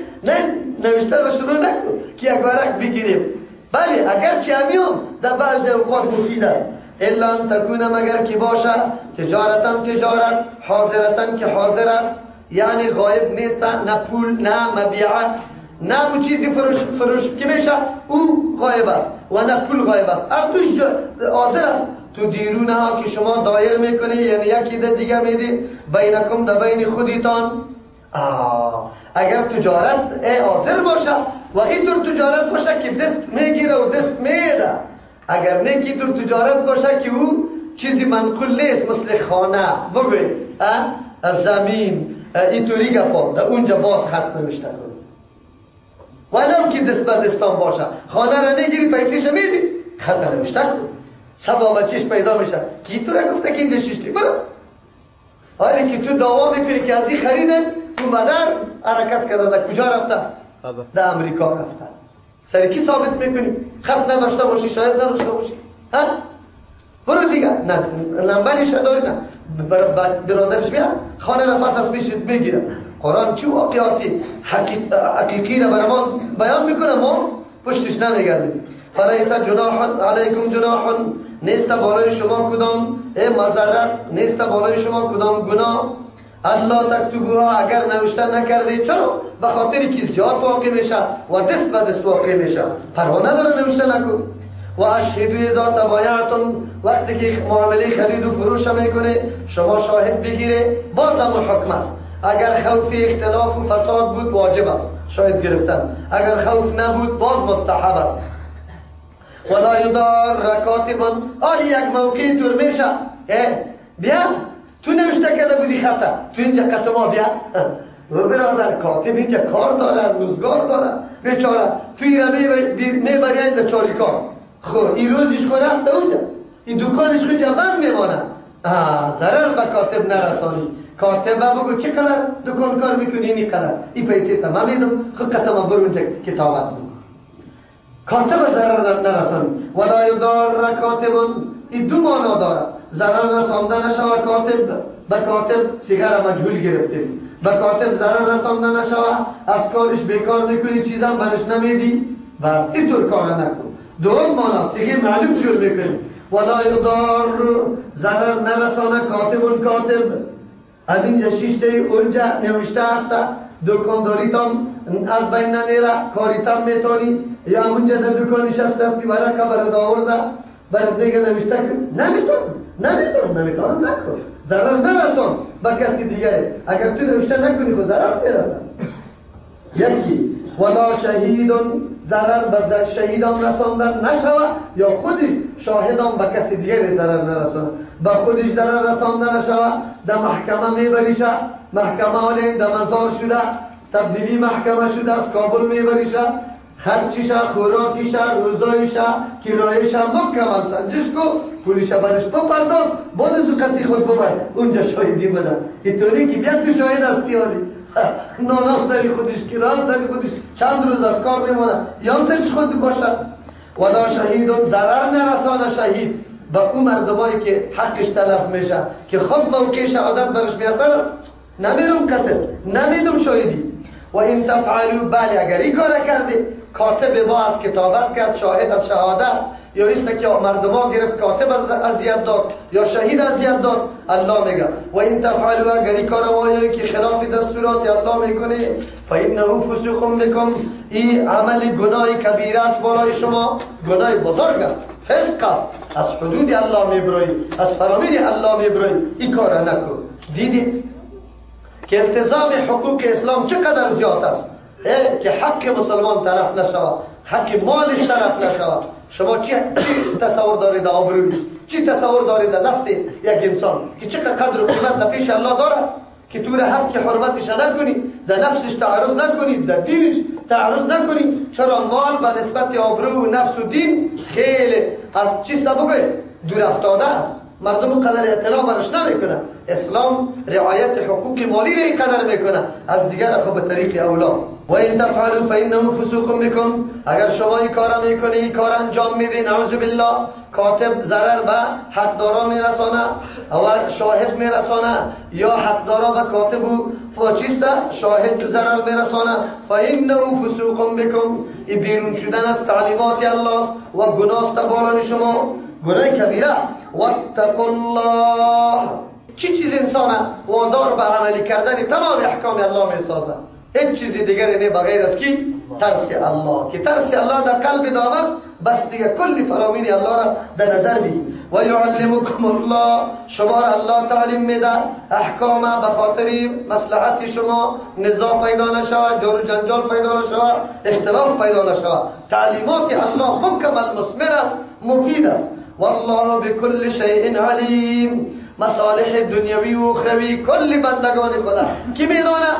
نوشته را شروع نکن که یک ورق بگیریم. بله اگرچه همیون در بعض اوقات مفید است. الا ان تکون، مگر که باشه، تجارتا تجارت، حاضرتا که حاضر است، یعنی غایب نیست، نه پول نه مبیعات نه مو چیزی فروش که میشه او غایب است و نه پول غایب است، هر دوش حاضر است. تو دیرونه ها که شما دایر میکنی، یعنی یکی ده دیگه میدی، بینکم ده بین خودیتان. اگر تجارت حاضر باشه و اینطور تجارت باشه که دست میگیره و دست میده، اگر نه که اینطور تجارت باشه که او چیزی منقول نیست، مثل خانه بگوی زمین اینطوری گپا، در اونجا باز خط نوشته کنی، ولو که دست به دستان باشه. خانه را میگیری، پیسیش میدی، خط نوشته کن، سبا بچهش پیدا میشه کی تو را گفته که اینجا شیشتی برو. حالی که تو دعوا میکنی که از این خریدن، تو مدر حرکت کرده، در کجا رفته؟ در امریکا رفته. سر کی ثابت میکنی؟ خط نداشته باشی، شاید نداشته باشی، ها برو دیگه، نه نمبرش داری، نه برادرش میاد خانه را پس از پیشت میگیره. قرآن چه واقعاتی حقیقی را برای ما بیان میکنه، ما پشتش نمیگردیم. فلیس جناح علیکم جناح، نیست بالای شما کدام مضرت، نیست بالای شما کدام گناه. الله تکتبوها، اگر نوشته نکرده. چرا؟ به خاطری که زیاد واقع میشه و دست به دست واقع میشه، پروا نداره نوشته نکن. و اشهدوا اذا تبایعتم، وقتی که معامله خرید و فروش میکنه شما شاهد بگیره، باز هم حکم است. اگر خوف اختلاف و فساد بود واجب است شاهد گرفتن، اگر خوف نبود باز مستحب است. ولا یضار کاتب. آلی یک موقع تور میشه، بیا تو نوشته کرده بودی خطا، تو اینجا قطما بیا. و برادر کاتب اینجا کار داره، روزگار داره بیچاره، تو این را میبری اینجا چاری کار. خب این روزش خود رفته اونجا، این دکانش خود بند میمانه. ضرر به کاتب نرسانی. کاتب بگو چقدر دکان کار میکنی، اینی قدر این پیسه تا من میدم، خود قطما برو اونجا کتابت بود. کاتب ضرر نرسانی. ولا یضار کاتب، این دو معنا داره. ضرر رسانده نشوه کاتب، به کاتب صیغه مجهول گرفتیم، به کاتب ضرر رسانده نشوه، از کارش بیکار میکنی، چیزم برش نمیدی، بس اینطور کار نکن. دوم معنا صیغه معلوم جور میکنیم. ولا یضار، ضرر نرسانه کاتب کاتب. از اینجا شیشته اونجا نوشته هست، دکانداریتام از بین نمیره، کاریتام میتونی، یا اونجا در دکان نشسته است، ورقه برات آورده، برات میگه نوشته کن، نمیتونم نمیتونم نمیتونم، نکن، ضرر نرسان به کسی دیگری. اگر تو نوشته نکنی خود ضرر میرسن. یکی ولا شهید، ضرر به شهیدان رساندن نشوه، یا خودش شاهدان به کسی دیگری ضرر نرسانه، به خودش ضرر رسانده نشوه. در محکمه میبریشه، محکمه حالی در مزار شده، تبدیلی محکمه شده، از کابل میبریشه، خرچیشه، خوراکیشه، روزایشه، کرایشه مکمل سنجش کو، پولیشه برش بپرداز، بعد از قطعی خود ببر اونجا شاهدی بده. اینطوری که بیا تو شاهد هستی، حالی نانام سری خودش، کرام سری خودش، چند روز از کار میمانه، یا هم سرش خود باشه. ولا شهید، ضرر نرسانه شهید به او مردمایی که حقش تلف میشه، که خب موقع شهادت برش میسر است، نمیرم قتل، نمیدم شاهدی. و این تفعلوا، بله اگر این کار کردی، کاتب با از کتابت کرد، شاهد از شهادت، یا ریست که مردما گرفت، کاتب از اذیت داد یا شهید اذیت داد، الله میگه و این تفعلوا، اگر این کار وایایی که خلاف دستورات الله میکنه، فانه فسوق بكم، این عمل گناه کبیره است بالای شما، گناه بزرگ است، فسق است، از حدود الله میبرایی، از فرامین الله میبرایی، این کار نکن. دیدی که التزام حقوق اسلام چقدر زیاد است، که حق مسلمان تلف نشود، حق مالش تلف نشود. شما چی تصور دارید آبرویش، چی تصور دارید نفس یک انسان که چقدر قدر و قیمت در پیش الله داره، که تو را حق حرمتش نکنی، در نفسش تعرض نکنی، در دینش تعرض نکنی. چرا مال به نسبت آبرو و نفس و دین خیلی از چیز بگوی دور افتاده است، مردم قدر اطلاع برش نمیکنه. اسلام رعایت حقوق مالی را قدر میکنه، از دیگر خب به طریق اولا. و این تفعلوا فانه فسوق بكم، اگر شما این کار میکنی، این کار انجام میدین، اعوذ بالله، کاتب ضرر به حقدارا میرسانه او شاهد میرسانه، یا حقدارا به کاتب و چیست شاهد ضرر میرسانه، فانه فسوق بكم، این بیرون شدن از تعلیمات الله است و گناه است بالای شما، گناه کبیره. واتقوا الله، چی چیز انسان وادار به عملی کردن تمام احکام الله میسازه؟ هیچ چیز دیگری نه بغیر از کی؟ ترس الله. که ترس الله در قلب دامد، بس دیگه کل فرامین الله را در نظر بگیر. و یعلمکم الله، شما را الله تعلیم میده احکام به خاطر مصلحت شما، نزاع پیدا نشود، جور و جنجال پیدا نشود، اختلاف پیدا نشود. تعلیمات الله مکمل مثمر است، مفید است. والله بكل شیء علیم، مصالح دنیوی و اخروی کل بندگان خدا کی میدانه؟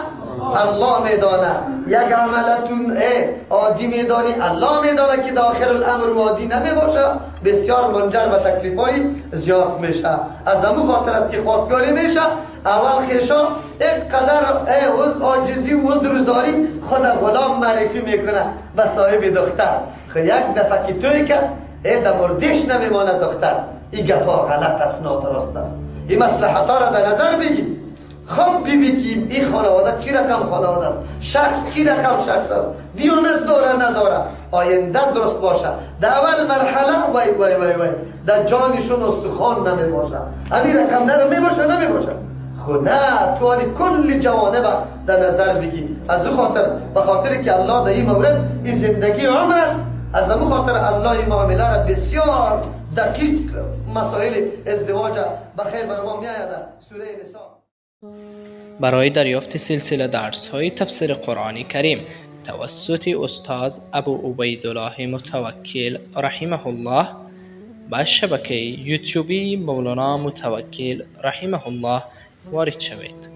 الله میدانه. یک عملتون عادی میدانی، الله میدانه که در آخر الامر عادی نمیباشه، بسیار منجر به تکلیفای زیاد میشه. از همون خاطر است که خواستگاری میشه، اول خیشا اینقدر عاجزی و عذرزاری خود غلام معرفی میکنه به صاحب دختر. خب یک دفعه که توی کرد در مردش نمیمانه دختر. این گپا غلط است، نادرست است. این مصلحت ها را در نظر بگیر. خب ببین که این خانواده چی رقم خانواده است، شخص چی رقم شخص است، دیانت داره نداره، آینده درست باشه. در اول مرحله وای وای وای وای در جانشون استخوان نمی باشه، همین رقم نره می باشه نمی باشه. خب نه، تو حالی کل جوانب در نظر بگی. از او خاطر، به خاطر که الله در این مورد این زندگی عمر است، از او خاطر الله این معامله را بسیار دقیق مسائل ازدواج بخیر بر ما میآید. سوره نساء. برای دریافت سلسله درس های تفسیر قرآن کریم توسط استاد ابو عبیدالله متوکل رحمه الله به شبکه یوتیوبی مولانا متوکل رحمه الله وارد شوید.